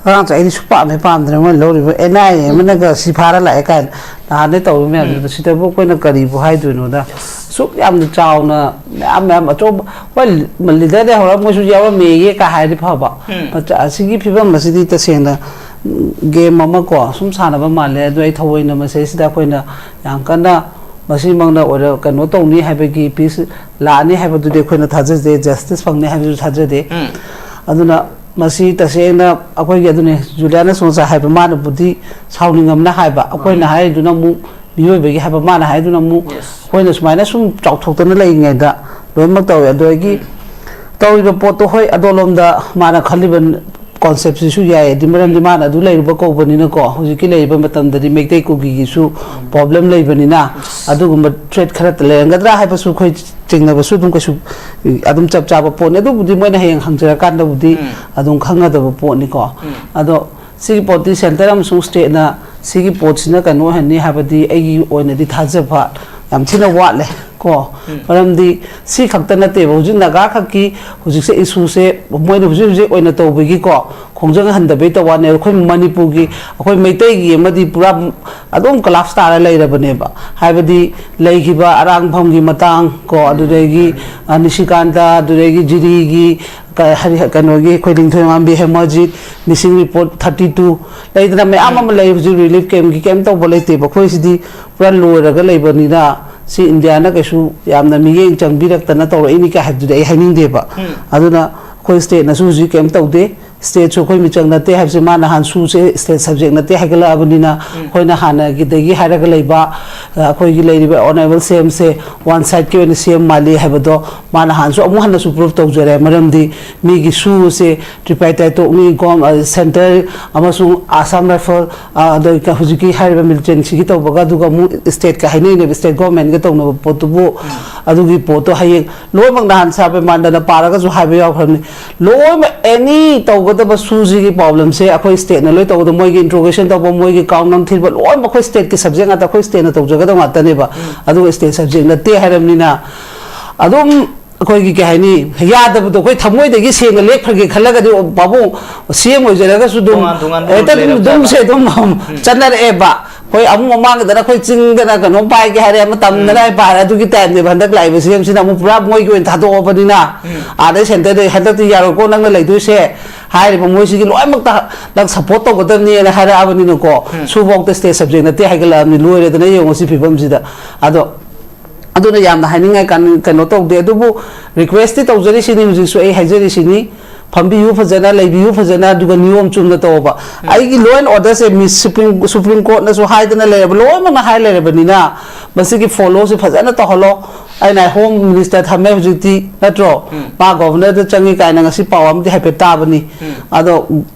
ꯑꯉꯥꯡꯁꯦ ꯑꯩꯗꯤ ꯁꯨꯛ ꯄꯥꯝꯃꯦ ꯄꯥꯝꯗ꯭ꯔꯦ ꯃꯣꯏ ꯂꯧꯔꯤꯕ ꯑꯦꯟ ꯑꯥꯏ ꯑꯦ ꯑꯃꯅꯒ ꯁꯤ ꯐꯥꯔ ꯂꯥꯛꯑꯦ ꯀꯥꯏꯅ ꯅꯍꯥꯟꯗꯩ ꯇꯧꯔꯤ ꯃꯌꯥꯝꯁꯤꯗ꯫ ꯁꯤꯗꯕꯨ ꯑꯩꯈꯣꯏꯅ ꯀꯔꯤꯕꯨ ꯍꯥꯏꯗꯣꯏꯅꯣꯗ? ꯁꯨꯛ ꯌꯥꯝꯅ ꯆꯥꯎꯅ ꯃꯌꯥꯝ ꯃꯌꯥꯝ ꯑꯆꯧꯕ, ꯍꯣꯏ, ꯂꯤꯗꯔꯗꯩ ꯍꯧꯔꯒ ꯃꯣꯏꯁꯨ ꯌꯥꯎꯔꯝꯃꯦꯌꯦ ꯀꯥ ꯍꯥꯏꯔꯗꯤ ꯐꯕ꯫ ꯎꯝ꯫ ꯃꯆꯥ ꯑꯁꯤꯒꯤ ꯐꯤꯕꯝ ꯑꯁꯤꯗꯤ ꯇꯁꯦꯡꯅ, ꯎꯝ, ꯒꯦꯝ ꯑꯃ ꯀꯣ ꯁꯨꯝ ꯁꯥꯟꯅꯕ ꯃꯥꯜꯂꯦ꯫ ꯑꯗꯣ ꯑꯩ ꯊꯑꯣꯏꯅ ꯃꯁꯤꯗꯩꯁꯤꯗ ꯑꯩꯈꯣꯏꯅ ꯌꯥꯝ ꯀꯟꯅ ꯃꯁꯤꯃꯛꯅ ꯑꯣꯏꯔ-, ꯀꯩꯅꯣ ꯇꯧꯅꯤ ꯍꯥꯏꯕꯒꯤ ꯄꯤꯁ ꯂꯥꯛꯑꯅꯤ ꯍꯥꯏꯕꯗꯨꯗꯤ ꯑꯩꯈꯣꯏꯅ ꯊꯥꯖꯗꯦ, ꯖꯁꯇꯤꯁ ꯐꯪꯅꯤ ꯍꯥꯏꯕꯁꯨ ꯊꯥꯖꯗꯦ꯫ ꯎꯝ꯫ ꯑꯗꯨꯅ ꯃꯁꯤ ꯇꯁꯦꯡꯅ ꯑꯩꯈꯣꯏꯒꯤ, ꯑꯗꯨꯅꯦ ꯖꯨꯂꯤꯌꯥꯅꯁꯨ ꯉꯁꯥꯏ ꯍꯥꯏꯕ, ꯃꯥꯅꯕꯨꯗꯤ ꯁꯥꯎꯅꯤꯡꯉꯝꯅ ꯍꯥꯏꯕ, ꯑꯩꯈꯣꯏꯅ ꯎꯝ꯫ ꯍꯥꯏꯔꯤꯗꯨꯅ ꯑꯃꯨꯛ ꯃꯤꯑꯣꯏꯕꯒꯤ ꯍꯥꯏꯕ, ꯃꯥꯅ ꯍꯥꯏꯗꯨꯅ ꯑꯃꯨꯛ ꯌꯦꯁ꯫ ꯑꯩꯈꯣꯏꯅ ꯁꯨꯃꯥꯏꯅ ꯁꯨꯝ ꯆꯥꯎꯊꯣꯛꯇꯅ ꯂꯩꯔꯤꯉꯩꯗ ꯂꯣꯏꯅꯃꯛ ꯇꯧꯋꯦ꯫ ꯑꯗꯨꯗꯒꯤ ꯎꯝ꯫ ꯇꯧꯔꯤꯕ ꯄꯣꯠꯇꯣ, ꯍꯣꯏ, ꯑꯗꯣꯂꯣꯝꯗ ꯃꯥꯅ ꯈꯜꯂꯤꯕ ꯀꯣꯟꯁꯦꯞꯁꯤꯁꯨ ꯌꯥꯏ꯫ ꯑꯗꯨ ꯃꯔꯝꯗꯤ ꯃꯥꯅ ꯑꯗꯨ ꯂꯩꯔꯨꯕ ꯀꯧꯕꯅꯤꯅꯀꯣ, ꯍꯧꯖꯤꯛꯀꯤ ꯂꯩꯔꯤꯕ ꯃꯇꯝꯗꯗꯤ ꯃꯩꯇꯩ ꯀꯨꯀꯤꯒꯤꯁꯨ ꯄ꯭ꯔꯣꯕ꯭ꯂꯦꯝ ꯂꯩꯕꯅꯤꯅ, ꯑꯗꯨꯒꯨꯝꯕ ꯊ꯭ꯔꯦꯠ ꯈꯔ ꯂꯩꯔꯝꯒꯗ꯭ꯔꯥ ꯍꯥꯏꯕꯁꯨ ꯑꯩꯈꯣꯏ ꯆꯤꯡꯅꯕꯁꯨ ꯑꯗꯨꯝ ꯀꯩꯁꯨ ꯑꯗꯨꯝ ꯆꯞ ꯆꯥꯕ ꯄꯣꯠꯅꯤ꯫ ꯑꯗꯨꯕꯨꯗꯤ ꯃꯣꯏꯅ ꯍꯌꯦꯡ ꯍꯪꯖꯔꯀꯥꯟꯗꯕꯨꯗꯤ ꯑꯗꯨꯝ ꯈꯪꯒꯗꯕ ꯄꯣꯠꯅꯤꯀꯣ꯫ ꯑꯗꯣ ꯁꯤꯒꯤ ꯄꯣꯠꯇꯤ ꯁꯦꯟꯇꯔ ꯑꯃꯁꯨꯡ ꯁ꯭ꯇꯦꯠꯅ ꯁꯤꯒꯤ ꯄꯣꯠꯁꯤꯅ ꯀꯩꯅꯣ ꯑꯣꯏꯍꯟꯅꯤ ꯍꯥꯏꯕꯗꯤ ꯑꯩꯒꯤ ꯑꯣꯏꯅꯗꯤ ꯊꯥꯖꯕ ꯌꯥꯝ ꯊꯤꯅ ꯋꯥꯠꯂꯦ ꯀꯣ꯫ ꯃꯔꯝꯗꯤ ꯁꯤ ꯈꯛꯇ ꯅꯠꯇꯦꯕ, ꯍꯧꯖꯤꯛ ꯅꯥꯒꯥ ꯈꯛꯀꯤ ꯍꯧꯖꯤꯛꯁꯦ ꯏꯁꯨꯁꯦ ꯃꯣꯏꯅ ꯍꯧꯖꯤꯛ ꯍꯧꯖꯤꯛ ꯑꯣꯏꯅ ꯇꯧꯕꯒꯤꯀꯣ, ꯈꯣꯡꯖꯪ ꯍꯟꯗꯕꯩ ꯇꯧꯕ ꯋꯥꯅꯦ꯫ ꯑꯩꯈꯣꯏ ꯃꯅꯤꯄꯨꯔꯒꯤ, ꯑꯩꯈꯣꯏ ꯃꯩꯇꯩꯒꯤ ꯑꯃꯗꯤ ꯄꯨꯔꯥ ꯑꯗꯨꯝ ꯀꯣꯂꯥꯞꯁ ꯇꯥꯔ ꯂꯩꯔꯕꯅꯦꯕ꯫ ꯍꯥꯏꯕꯗꯤ ꯂꯩꯈꯤꯕ ꯑꯔꯥꯡꯐꯝꯒꯤ ꯃꯇꯥꯡ ꯀꯣ, ꯑꯗꯨꯗꯒꯤ ꯑ, ꯅꯤꯁꯤꯀꯥꯟꯇ, ꯑꯗꯨꯗꯒꯤ ꯖꯤꯔꯤꯒꯤ ꯀ-, ꯍꯔꯤ-, ꯀꯩꯅꯣꯒꯤ ꯑꯩꯈꯣꯏ ꯂꯤꯡꯊꯣꯏꯃꯥꯝꯕꯤ ꯍꯦꯃꯔꯖꯤꯠ, ꯃꯤꯁꯤꯡ ꯔꯤꯄꯣꯔꯠ ꯊꯥꯔꯇꯤ ꯇꯨ ꯂꯩꯗꯅ ꯃꯌꯥꯝ ꯑꯃ ꯂꯩ꯫ ꯍꯧꯖꯤꯛ ꯔꯤꯂꯤꯐ ꯀꯦꯝꯞꯀꯤ ꯀꯩꯝ ꯇꯧꯕ ꯂꯩꯇꯦꯕ꯫ ꯑꯩꯈꯣꯏ ꯁꯤꯗꯤ ꯄꯨꯔꯥ ꯂꯣꯏꯔꯒ ꯂꯩꯕꯅꯤꯅ ꯁꯤ ꯏꯟꯗꯤꯌꯥꯅ ꯀꯩꯁꯨ ꯌꯥꯝꯅ ꯃꯤꯠꯌꯦꯡ ꯆꯪꯕꯤꯔꯛꯇꯅ ꯇꯧꯔꯛꯏꯅꯤ ꯀꯥꯏ ꯍꯥꯏꯕꯗꯨꯗꯤ ꯑꯩ ꯍꯥꯏꯅꯤꯡꯗꯦꯕ꯫ ꯑꯗꯨꯅ ꯑꯩꯈꯣꯏ ꯁ꯭ꯇꯦꯠꯅꯁꯨ ꯍꯧꯖꯤꯛ ꯀꯩꯝ ꯇꯧꯗꯦ꯫ ꯁ꯭ꯇꯦꯠꯁꯨ ꯑꯩꯈꯣꯏ ꯃꯤꯆꯪ ꯅꯠꯇꯦ ꯍꯥꯏꯕꯁꯦ ꯃꯥ ꯅꯍꯥꯟ ꯁꯨꯁꯦ ꯁ꯭ꯇꯦꯠ ꯁꯕꯖꯦꯛ ꯅꯠꯇꯦ ꯍꯥꯏꯒꯠꯂꯛꯑꯕꯅꯤꯅ, ꯑꯩꯈꯣꯏꯅ ꯍꯥꯟꯅꯒꯤꯗꯒꯤ ꯍꯥꯏꯔꯒ ꯂꯩꯕ, ꯑ, ꯑꯩꯈꯣꯏꯒꯤ ꯂꯩꯔꯤꯕ ꯑꯣꯅꯔꯦꯕꯜ ꯁꯤ ꯑꯦꯝꯁꯦ ꯋꯥꯟ ꯁꯥꯏꯠꯀꯤ ꯑꯣꯏꯅ ꯁꯤ ꯑꯦꯝ ꯃꯥꯜꯂꯤ ꯍꯥꯏꯕꯗꯣ ꯃꯥ ꯅꯍꯥꯟꯁꯨ ꯑꯃꯨꯛ ꯍꯟꯅꯁꯨ ꯄ꯭ꯔꯨꯐ ꯇꯧꯖꯔꯦ꯫ ꯃꯔꯝꯗꯤ ꯃꯤꯒꯤ ꯁꯨꯁꯦ ꯇ꯭ꯔꯤꯄꯥꯏꯇꯥꯏꯇꯣꯛꯅꯤ, ꯒꯣꯝ-, ꯑ, ꯁꯦꯟꯇꯔ ꯑꯃꯁꯨꯡ ꯑꯁꯥꯝ ꯔꯥꯏꯐꯜ, ꯑ, ꯑꯗ ꯍꯧꯖꯤꯛꯀꯤ ꯍꯥꯏꯔꯤꯕ ꯃꯤꯂꯤꯇꯦꯟꯁꯤꯒꯤ ꯇꯧꯕꯒ ꯑꯗꯨꯒ ꯑꯃꯨꯛ ꯁ꯭ꯇꯦꯠꯀ ꯍꯥꯏꯅꯩꯅꯦꯕ, ꯁ꯭ꯇꯦꯠ ꯒꯣꯔꯃꯦꯟꯒ ꯇꯧꯅꯕ ꯄꯣꯠꯇꯨꯕꯨ꯫ ꯑꯗꯨꯒꯤ ꯄꯣꯠꯇꯣ ꯍꯌꯦꯡ ꯂꯣꯏꯅꯃꯛ ꯅꯍꯥꯟ ꯁꯥꯔ ꯄ꯭ꯔꯦꯃꯥꯅꯟꯗꯅ ꯄꯥꯔꯒꯁꯨ ꯍꯥꯏꯕ ꯌꯥꯎꯈ꯭ꯔꯕꯅꯤ꯫ ꯂꯣꯏꯅꯃꯛ ꯑꯦꯅꯤ ꯇꯧꯒꯗꯕ ꯁꯨꯁꯤꯒꯤ ꯄ꯭ꯔꯣꯕ꯭ꯂꯦꯝꯁꯦ ꯑꯩꯈꯣꯏ ꯁ꯭ꯇꯦꯠꯅ ꯂꯣꯏ ꯇꯧꯒꯗꯕ, ꯃꯣꯏꯒꯤ ꯏꯟꯇ꯭ꯔꯣꯒꯦꯁꯟ ꯇꯧꯕ, ꯃꯣꯏꯒꯤ ꯀꯥꯎꯟ ꯅꯝꯊꯤꯕ, ꯂꯣꯏꯅꯃꯛ ꯑꯩꯈꯣꯏ ꯁ꯭ꯇꯦꯠꯀꯤ ꯁꯕꯖꯦꯛ ꯉꯥꯛꯇ, ꯑꯩꯈꯣꯏ ꯁ꯭ꯇꯦꯠꯅ ꯇꯧꯖꯒꯗꯕ ꯉꯥꯛꯇꯅꯦꯕ꯫ ꯑꯗꯨꯒ ꯁ꯭ꯇꯦꯠ ꯁꯕꯖꯦꯛ ꯅꯠꯇꯦ ꯍꯥꯏꯔꯕꯅꯤꯅ ꯑꯗꯨꯝ ꯑꯩꯈꯣꯏꯒꯤ ꯀꯩ ꯍꯥꯏꯅꯤ, ꯌꯥꯗꯕꯗꯣ ꯑꯩꯈꯣꯏ ꯊꯃꯣꯏꯗꯒꯤ ꯁꯦꯡꯅ ꯂꯦꯞꯈ꯭ꯔꯒꯦ ꯈꯜꯂꯒꯗꯤ ꯄꯥꯕꯨꯡ ꯁꯤ ꯑꯦꯝ ꯑꯣꯏꯖꯔꯒꯁꯨ ꯑꯗꯨꯝ ꯇꯣꯉꯥꯟ ꯇꯣꯉꯥꯟꯕ ꯍꯦꯛꯇ ꯑꯗꯨꯝ ꯂꯩꯔꯕꯖꯥꯠꯂꯥ? ꯑꯗꯨꯝꯁꯦ ꯑꯗꯨꯝ ꯆꯠꯅꯔꯛꯑꯦꯕ꯫ ꯑꯩꯈꯣꯏ ꯑꯃꯨꯛ ꯃꯃꯥꯡꯒꯗꯅ ꯑꯩꯈꯣꯏ ꯆꯤꯡꯗꯅ ꯀꯩꯅꯣꯝ ꯄꯥꯏꯒꯦ ꯍꯥꯏꯔꯦ, ꯑꯃ ꯇꯝꯗꯅ ꯍꯥꯏ ꯄꯥꯏꯔꯦ, ꯑꯗꯨꯒꯤ ꯇꯥꯏꯞꯅꯦꯕ ꯍꯟꯗꯛ ꯂꯥꯛꯏꯕ ꯁꯤ ꯑꯦꯝꯁꯤꯅ ꯑꯃꯨꯛ ꯄꯨꯔꯥ ꯃꯣꯏꯒꯤ ꯑꯣꯏꯅ ꯊꯥꯗꯣꯛꯑꯕꯅꯤꯅ ꯑꯥꯗꯩ ꯁꯦꯟꯇꯔꯗꯩ ꯍꯟꯗꯛꯇꯤ ꯌꯥꯔꯣꯏꯀꯣ ꯅꯪꯅ ꯂꯩꯗꯣꯏꯁꯦ ꯍꯥꯏꯔꯤꯕ ꯃꯣꯏꯁꯤꯒꯤ ꯂꯣꯏꯅꯃꯛꯇ ꯅꯪ ꯁꯞꯄꯣꯔꯠ ꯇꯧꯒꯗꯕꯅꯦꯅ ꯍꯥꯏꯔꯛꯑꯕꯅꯤꯅꯀꯣ꯫ ꯁꯨꯐꯥꯎꯗ ꯁ꯭ꯇꯦꯠ ꯁꯕꯖꯦꯛ ꯅꯠꯇꯦ ꯍꯥꯏꯒꯠꯂꯛꯑꯕꯅꯤ, ꯂꯣꯏꯔꯦꯗꯅ ꯌꯦꯡꯉꯣ ꯁꯤ ꯐꯤꯕꯝꯁꯤꯗ꯫ ꯑꯗꯣ ꯑꯗꯨꯅ ꯌꯥꯝꯅ ꯍꯥꯏꯅꯤꯡꯉꯥꯏ ꯀꯥꯟ-, ꯀꯩꯅꯣ ꯇꯧꯗꯦ꯫ ꯑꯗꯨꯕꯨ ꯔꯤꯀ꯭ꯋꯦꯁꯇꯤ ꯇꯧꯖꯔꯤꯁꯤꯅꯤ, ꯍꯧꯖꯤꯛꯁꯨ ꯑꯩ ꯍꯥꯏꯖꯔꯤꯁꯤꯅꯤ, ꯐꯝꯕꯤꯌꯨ ꯐꯖꯅ, ꯂꯩꯕꯤꯌꯨ ꯐꯖꯅ, ꯑꯗꯨꯒ ꯅꯤꯌꯣꯝ ꯆꯨꯝꯅ ꯇꯧꯕ꯫ ꯑꯩꯒꯤ ꯂꯣ ꯑꯦꯟ ꯑꯣꯔꯗꯔꯁꯦ ꯃꯤꯁ ꯁꯨꯄ꯭ꯔꯤꯝ, ꯁꯨꯄ꯭ꯔꯤꯝ ꯀꯣꯔꯠꯅꯁꯨ ꯍꯥꯏꯗꯅ ꯂꯩꯔꯕ, ꯂꯣꯏꯅꯃꯛꯅ ꯍꯥꯏ ꯂꯩꯔꯕꯅꯤꯅ ꯃꯁꯤꯒꯤ ꯐꯣꯂꯣꯁꯤ ꯐꯖꯅ ꯇꯧꯍꯜꯂꯣ꯫ ꯑꯩꯅ ꯍꯣꯝ ꯃꯤꯅꯤꯁꯇꯔ ꯊꯝꯃꯦ ꯍꯧꯖꯤꯛꯇꯤ, ꯅꯠꯇ꯭ꯔꯣ? ꯎꯝ꯫ ꯃꯥ ꯒꯣꯚꯔꯅꯔꯗ ꯆꯪꯉꯤ ꯀꯥꯏꯅ ꯉꯁꯤ ꯄꯥꯎ ꯑꯃꯗꯤ ꯍꯥꯏꯐꯦꯠ ꯇꯥꯕꯅꯤ꯫ ꯎꯝ꯫ ꯑꯗꯣ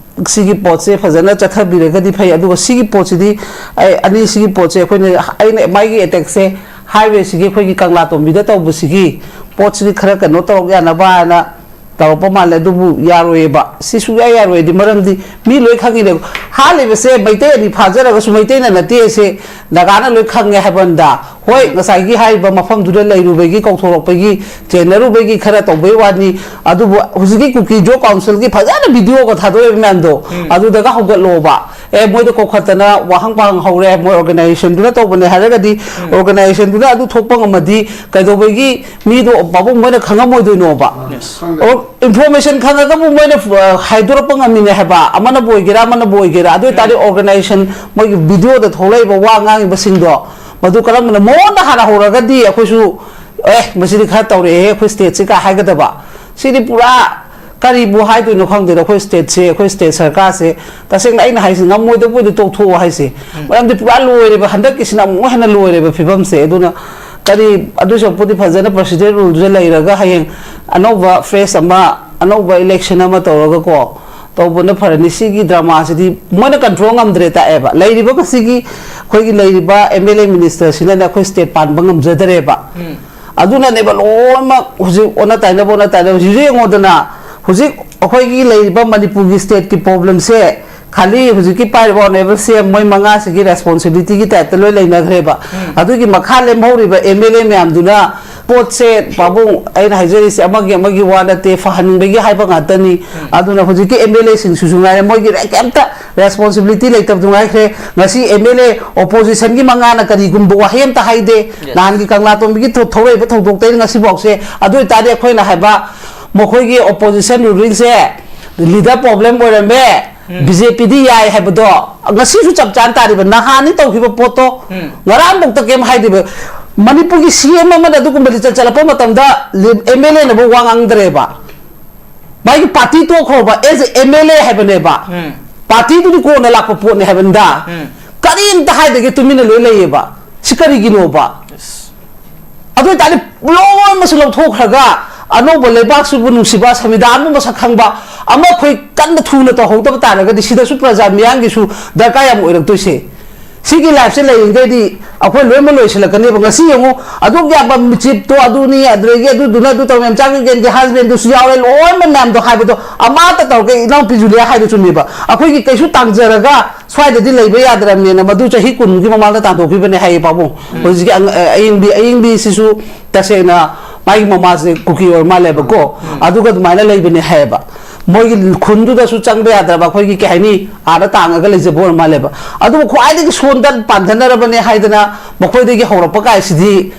ꯁꯤꯒꯤ ꯄꯣꯠꯁꯦ ꯐꯖꯅ ꯆꯠꯊꯕꯤꯔꯒꯗꯤ ꯐꯩ꯫ ꯑꯗꯨꯒ ꯁꯤꯒꯤ ꯄꯣꯠꯁꯤꯗꯤ, ꯑꯩ, ꯑꯅꯤꯁꯤꯒꯤ ꯄꯣꯠꯁꯦ ꯑꯩꯈꯣꯏꯅ, ꯑꯩꯅ ꯃꯥꯒꯤ ꯑꯦꯇꯦꯛꯁꯦ, ꯍꯥꯏꯋꯦꯁꯤꯒꯤ ꯑꯩꯈꯣꯏꯒꯤ ꯀꯪꯂꯥ ꯇꯣꯝꯕꯤꯗ ꯇꯧꯕꯁꯤꯒꯤ ꯄꯣꯠꯁꯤꯗꯤ ꯈꯔ ꯀꯩꯅꯣ ꯇꯧꯔꯛ ꯌꯥꯅꯕ ꯍꯥꯏꯅ ꯇꯧꯔꯛꯄ ꯃꯥꯜꯂꯦ꯫ ꯑꯗꯨꯕꯨ ꯌꯥꯔꯣꯏꯌꯦꯕ, ꯁꯤ ꯁꯨꯡꯌꯥ ꯌꯥꯔꯣꯏꯗꯤ, ꯃꯔꯝꯗꯤ ꯃꯤ ꯂꯣꯏ ꯈꯪꯉꯤꯅꯦ꯫ ꯍꯥꯠꯂꯤꯕꯁꯦ ꯃꯩꯇꯩ ꯑꯅꯤ ꯐꯥꯖꯔꯒꯁꯨ ꯃꯩꯇꯩꯅ ꯅꯠꯇꯦ, ꯁꯦ ꯅꯥꯒꯥꯅ ꯂꯣꯏ ꯈꯪꯉꯦ ꯍꯥꯏꯕꯅꯤꯗ꯫ ꯍꯣꯏ, ꯉꯁꯥꯏꯒꯤ ꯍꯥꯏꯔꯤꯕ ꯃꯐꯝꯗꯨꯗ ꯂꯩꯔꯨꯕꯒꯤ, ꯀꯧꯊꯣꯔꯛꯄꯒꯤ, ꯆꯦꯟꯅꯔꯨꯕꯒꯤ ꯈꯔ ꯇꯧꯕꯩ ꯋꯥꯅꯤ꯫ ꯑꯗꯨꯕꯨ ꯍꯧꯖꯤꯛꯀꯤ ꯀꯨꯀꯤ ꯖꯣ ꯀꯥꯎꯟꯁꯤꯜꯒꯤ ꯐꯖꯅ ꯚꯤꯗꯤꯑꯣꯒ ꯊꯥꯗꯣꯔꯛꯏꯕ ꯃꯌꯥꯝꯗꯣ, ꯎꯝ꯫ ꯑꯗꯨꯗꯒ ꯍꯧꯒꯠꯂꯣꯕ꯫ ꯑꯦ, ꯃꯣꯏꯗ ꯀꯧꯈꯠꯇꯅ ꯋꯥꯍꯪ ꯄꯥꯍꯪ ꯍꯧꯔꯦ, ꯃꯣꯏ ꯑꯣꯔꯒꯅꯥꯏꯖꯦꯁꯟꯗꯨꯅ ꯇꯧꯕꯅꯦ ꯍꯥꯏꯔꯒꯗꯤ, ꯎꯝ꯫ ꯑꯣꯔꯒꯅꯥꯏꯖꯦꯁꯟꯗꯨꯅ ꯑꯗꯨ ꯊꯣꯛꯄ ꯉꯝꯃꯗꯤ ꯀꯩꯗꯧꯕꯒꯤ ꯃꯤꯗꯣ ꯄꯥꯕꯨꯡ ꯃꯣꯏꯅ ꯈꯪꯉꯝꯃꯣꯏꯗꯣꯏꯅꯣꯕ? Yes. ꯑꯣ, ꯏꯟꯐꯣꯔꯃꯦꯁꯟ ꯈꯪꯉꯒꯕꯨ ꯃꯣꯏꯅ, ꯑ, ꯍꯥꯏꯗꯣꯔꯛꯄ ꯉꯝꯃꯤꯅꯦ ꯍꯥꯏꯕ, ꯑꯃꯅꯕꯨ ꯑꯣꯏꯒꯦꯔꯥ, ꯑꯃꯅꯕꯨ ꯑꯣꯏꯒꯦꯔꯥ꯫ ꯑꯗꯨ ꯑꯣꯏꯇꯥꯔꯗꯤ ꯎꯝ꯫ ꯑꯣꯔꯒꯅꯥꯏꯖꯦꯁꯟ, ꯃꯣꯏꯒꯤ ꯚꯤꯗꯤꯑꯣꯗ ꯊꯣꯛꯂꯛꯏꯕ ꯋꯥ ꯉꯥꯡꯉꯤꯕꯁꯤꯡꯗꯣ, ꯃꯗꯨ ꯀꯔꯝꯕꯅ ꯃꯉꯣꯟꯗ ꯍꯥꯟꯅ ꯍꯧꯔꯒꯗꯤ ꯑꯩꯈꯣꯏꯁꯨ, "ꯑꯦ, ꯃꯁꯤꯗꯤ ꯈꯔ ꯇꯧꯔꯛꯑꯦꯍꯦ ꯑꯩꯈꯣꯏ ꯁ꯭ꯇꯦꯠꯁꯤ" ꯀꯥꯏ ꯍꯥꯏꯒꯗꯕ꯫ ꯁꯤꯗꯤ ꯄꯨꯔꯥ ꯀꯔꯤꯕꯨ ꯍꯥꯏꯗꯣꯏꯅꯣ ꯈꯪꯗꯦꯗ, ꯑꯩꯈꯣꯏ ꯁ꯭ꯇꯦꯠꯁꯦ, ꯑꯩꯈꯣꯏ ꯁ꯭ꯇꯦꯠ ꯁꯔꯀꯥꯔꯁꯦ꯫ ꯇꯁꯦꯡꯅ ꯑꯩꯅ ꯍꯥꯏꯁꯦ, ꯉꯝꯃꯣꯏꯗꯕ ꯑꯣꯏꯗꯤ ꯇꯣꯛꯊꯣꯛꯑꯣ ꯍꯥꯏꯁꯦ꯫ ꯎꯝ꯫ ꯃꯔꯝꯗꯤ ꯄꯨꯔꯥ ꯂꯣꯏꯔꯦꯕ, ꯍꯟꯗꯛꯀꯤꯁꯤꯅ ꯑꯃꯨꯛ ꯍꯦꯟꯅ ꯂꯣꯏꯔꯦꯕ ꯐꯤꯕꯝꯁꯦ꯫ ꯑꯗꯨꯅ ꯀꯔꯤ, ꯑꯗꯨ ꯁꯔꯨꯛꯄꯨꯗꯤ ꯐꯖꯅ ꯄ꯭ꯔꯣꯁꯤꯗꯔ ꯔꯨꯜꯗꯨꯗ ꯂꯩꯔꯒ ꯍꯌꯦꯡ ꯑꯅꯧꯕ ꯐ꯭ꯔꯦꯁ ꯑꯃ, ꯑꯅꯧꯕ ꯏꯂꯦꯛꯁꯟ ꯑꯃ ꯇꯧꯔꯒꯀꯣ, ꯇꯧꯕꯅ ꯐꯔꯅꯤ꯫ ꯁꯤꯒꯤ ꯗ꯭ꯔꯃꯥꯁꯤꯗꯤ ꯃꯣꯏꯅ ꯀꯟꯇ꯭ꯔꯣꯜ ꯉꯝꯗ꯭ꯔꯦ ꯇꯥꯛꯑꯦꯕ꯫ ꯂꯩꯔꯤꯕ ꯉꯁꯤꯒꯤ ꯑꯩꯈꯣꯏꯒꯤ ꯂꯩꯔꯤꯕ ꯑꯦꯝ ꯑꯦꯜ ꯑꯦ ꯃꯤꯅꯤꯁꯇꯔꯁꯤꯅꯅꯦ ꯑꯩꯈꯣꯏ ꯁ꯭ꯇꯦꯠ ꯄꯥꯟꯕ ꯉꯝꯖꯗꯔꯦꯕ꯫ ꯎꯝ꯫ ꯑꯗꯨꯅꯅꯦꯕ ꯂꯣꯏꯅꯃꯛ ꯍꯧꯖꯤꯛ ꯑꯣꯟꯅ ꯇꯩꯅꯕ, ꯑꯣꯟꯅ ꯇꯩꯅꯕ꯫ ꯍꯧꯖꯤꯛ ꯌꯦꯡꯉꯣꯗꯅ, ꯍꯧꯖꯤꯛ ꯑꯩꯈꯣꯏꯒꯤ ꯂꯩꯔꯤꯕ ꯃꯅꯤꯄꯨꯔꯒꯤ ꯁ꯭ꯇꯦꯠꯀꯤ ꯄ꯭ꯔꯣꯕ꯭ꯂꯦꯝꯁꯦ ꯈꯥꯂꯤ ꯍꯧꯖꯤꯛꯀꯤ ꯄꯥꯏꯔꯤꯕ ꯑꯣꯅꯔꯦꯕꯜ ꯁꯤ ꯑꯦꯝ ꯃꯣꯏ ꯃꯉꯥꯁꯤꯒꯤ ꯔꯦꯁꯄꯣꯟꯁꯤꯕꯤꯂꯤꯇꯤꯒꯤ ꯇꯥꯏꯞꯇ ꯂꯣꯏ ꯂꯩꯅꯈ꯭ꯔꯦꯕ꯫ ꯎꯝ꯫ ꯑꯗꯨꯒꯤ ꯃꯈꯥ ꯂꯦꯝꯍꯧꯔꯤꯕ ꯑꯦꯝ ꯑꯦꯜ ꯑꯦ ꯃꯌꯥꯝꯗꯨꯅ ꯄꯣꯠꯁꯦ, ꯄꯥꯕꯨꯡ, ꯑꯩꯅ ꯍꯥꯏꯖꯔꯤꯁꯦ ꯑꯃꯒꯤ ꯑꯃꯒꯤ ꯋꯥ ꯅꯠꯇꯦ, ꯐꯍꯟꯅꯤꯡꯕꯒꯤ ꯍꯥꯏꯕ ꯉꯥꯛꯇꯅꯤ꯫ ꯎꯝ꯫ ꯑꯗꯨꯅ ꯍꯧꯖꯤꯛꯀꯤ ꯑꯦꯝ ꯑꯦꯜ ꯑꯦꯁꯤꯡꯁꯤꯁꯨ ꯉꯥꯏꯔꯦ, ꯃꯣꯏꯒꯤ ꯀꯩꯝꯇ ꯔꯦꯁꯄꯣꯟꯁꯤꯕꯤꯂꯤꯇꯤ ꯂꯩꯇꯕꯗꯨ ꯉꯥꯏꯈ꯭ꯔꯦ꯫ ꯉꯁꯤ ꯑꯦꯝ ꯑꯦꯜ ꯑꯦ ꯑꯣꯄꯣꯖꯤꯁꯟꯒꯤ ꯃꯉꯥꯅ ꯀꯔꯤꯒꯨꯝꯕ ꯋꯥꯍꯩ ꯑꯝꯇ ꯍꯥꯏꯗꯦ꯫ Yes. ꯅꯍꯥꯟꯒꯤ ꯀꯪꯂꯥꯇꯣꯝꯕꯤꯒꯤ ꯊꯣ-, ꯊꯣꯛꯂꯛꯏꯕ ꯊꯧꯗꯣꯛꯇꯩꯅ ꯉꯁꯤꯐꯥꯎꯁꯦ꯫ ꯑꯗꯨ ꯑꯣꯏꯇꯥꯔꯗꯤ ꯑꯩꯈꯣꯏꯅ ꯍꯥꯏꯕ ꯃꯈꯣꯏꯒꯤ ꯑꯣꯄꯣꯖꯤꯁꯟ ꯔꯨꯂꯤꯡꯁꯦ ꯂꯤꯗꯔ ꯄ꯭ꯔꯣꯕ꯭ꯂꯦꯝ ꯑꯣꯏꯔꯝꯃꯦ, ꯎꯝ꯫ ꯕꯤ ꯖꯦ ꯄꯤꯗꯤ ꯌꯥꯏ ꯍꯥꯏꯕꯗꯣ ꯉꯁꯤꯁꯨ ꯆꯞ ꯆꯥꯅ ꯇꯥꯔꯤꯕ꯫ ꯅꯍꯥꯟꯅꯤ ꯇꯧꯈꯤꯕ ꯄꯣꯠꯇꯣ ꯎꯝ꯫ ꯉꯔꯥꯡꯐꯧꯗ ꯀꯩꯝ ꯍꯥꯏꯗꯦꯕ꯫ ꯃꯅꯤꯄꯨꯔꯒꯤ ꯁꯤ ꯑꯦꯝ ꯑꯃꯅ ꯑꯗꯨꯒꯨꯝꯕ ꯂꯤꯆꯠ ꯆꯠꯂꯛꯄ ꯃꯇꯝꯗ ꯑꯦꯝ ꯑꯦꯜ ꯑꯦꯅꯕꯨ ꯋꯥ ꯉꯥꯡꯗ꯭ꯔꯦꯕ꯫ ꯃꯥꯒꯤ ꯄꯥꯔꯇꯤ ꯇꯣꯛꯈ꯭ꯔꯣꯕ, S A M L A ꯍꯥꯏꯕꯅꯦꯕ꯫ ꯎꯝ꯫ ꯄꯥꯔꯇꯤꯗꯨꯗꯤ ꯀꯣꯟꯅ ꯂꯥꯛꯄ ꯄꯣꯠꯅꯤ ꯍꯥꯏꯕꯅꯤꯗ꯫ ꯎꯝ꯫ ꯀꯔꯤꯝꯇ ꯍꯥꯏꯗꯒꯦ ꯇꯨꯃꯤꯟꯅ ꯂꯣꯏ ꯂꯩꯌꯦꯕ꯫ ꯁꯤ ꯀꯔꯤꯒꯤꯅꯣꯕ? ꯑꯁ꯫ ꯑꯗꯨ ꯑꯣꯏꯇꯥꯔꯗꯤ ꯂꯣꯏꯅꯃꯛꯁꯨ ꯂꯧꯊꯣꯛꯈ꯭ꯔꯒ ꯑꯅꯧꯕ ꯂꯩꯕꯥꯛꯁꯤꯕꯨ ꯅꯨꯡꯁꯤꯕ, ꯁꯪꯕꯤꯙꯥꯟꯕꯨ ꯃꯁꯛ ꯈꯪꯕ ꯑꯃ ꯑꯩꯈꯣꯏ ꯀꯟꯅ ꯊꯨꯅ ꯇꯧꯍꯧꯗꯕ ꯇꯥꯔꯒꯗꯤ ꯁꯤꯗꯁꯨ ꯄ꯭ꯔꯖꯥ ꯃꯤꯌꯥꯝꯒꯤꯁꯨ ꯗꯔꯀꯥꯔ ꯌꯥꯝ ꯑꯣꯏꯔꯛꯇꯣꯏꯁꯦ꯫ ꯁꯤꯒꯤ ꯂꯥꯏꯐꯁꯦ ꯂꯩꯔꯤꯉꯩꯗꯤ ꯑꯩꯈꯣꯏ ꯂꯣꯏꯅꯃꯛ ꯂꯣꯏꯁꯤꯜꯂꯛꯀꯅꯦꯕ꯫ ꯉꯁꯤ ꯌꯦꯡꯉꯨ, ꯑꯗꯨꯛ ꯌꯥꯝꯕ ꯃꯤꯆꯤꯞꯇꯣ ꯑꯗꯨꯅꯤ, ꯑꯗꯨꯗꯒꯤ ꯑꯗꯨꯗꯨꯅ ꯑꯗꯨ ꯇꯧꯔꯦ, ꯃꯦꯝꯆꯥꯒꯤ ꯒꯦꯟꯒꯤ ꯍꯁꯕꯦꯟꯗꯨꯁꯨ ꯌꯥꯎꯔꯦ, ꯂꯣꯏꯅꯃꯛ ꯃꯌꯥꯝꯗꯣ ꯍꯥꯏꯕꯗꯣ ꯑꯃꯠꯇ ꯇꯧꯔꯒ ꯏꯅꯥꯎꯄꯤ ꯖꯨꯂꯤꯌꯥ ꯍꯥꯏꯗꯣ ꯆꯨꯝꯃꯦꯕ꯫ ꯑꯩꯈꯣꯏꯒꯤ ꯀꯩꯁꯨ ꯇꯥꯡꯖꯔꯒ ꯁ꯭ꯋꯥꯏꯗꯗꯤ ꯂꯩꯕ ꯌꯥꯗ꯭ꯔꯕꯅꯦꯅ ꯃꯗꯨ ꯆꯍꯤ ꯀꯨꯟꯒꯤ ꯃꯃꯥꯡꯗ ꯇꯥꯟꯊꯣꯛꯈꯤꯕꯅꯦ ꯍꯥꯏꯌꯦ ꯄꯥꯕꯨꯡ꯫ ꯎꯝ꯫ ꯍꯧꯖꯤꯛꯀꯤ ꯑꯪ-, ꯑ-, ꯑꯌꯤꯡꯕꯤ, ꯑꯌꯤꯡꯕꯤꯁꯤꯁꯨ ꯇꯁꯦꯡꯅ ꯃꯥꯒꯤ ꯃꯃꯥꯁꯦ ꯀꯨꯀꯤ ꯑꯣꯏꯔ ꯃꯥꯜꯂꯦꯕꯀꯣ꯫ ꯎꯝ꯫ ꯑꯗꯨꯒ ꯑꯗꯨꯃꯥꯏꯅ ꯂꯩꯕꯅꯦ ꯍꯥꯏꯌꯦꯕ꯫ ꯃꯣꯏꯒꯤ ꯈꯨꯟꯗꯨꯗꯁꯨ ꯆꯪꯕ ꯌꯥꯗ꯭ꯔꯕ, ꯑꯩꯈꯣꯏꯒꯤ ꯀꯩ ꯍꯥꯏꯅꯤ, ꯑꯥꯗ ꯇꯥꯡꯉꯒ ꯂꯩꯖꯕ ꯑꯣꯏꯔ ꯃꯥꯜꯂꯦꯕ꯫ ꯑꯗꯨꯕꯨ ꯈ꯭ꯋꯥꯏꯗꯒꯤ ꯁꯣꯟꯗ ꯄꯥꯟꯊꯅꯔꯕꯅꯦ ꯍꯥꯏꯗꯅ ꯃꯈꯣꯏꯗꯒꯤ ꯍꯧꯔꯛꯄ ꯀꯥꯏꯁꯤꯗꯤ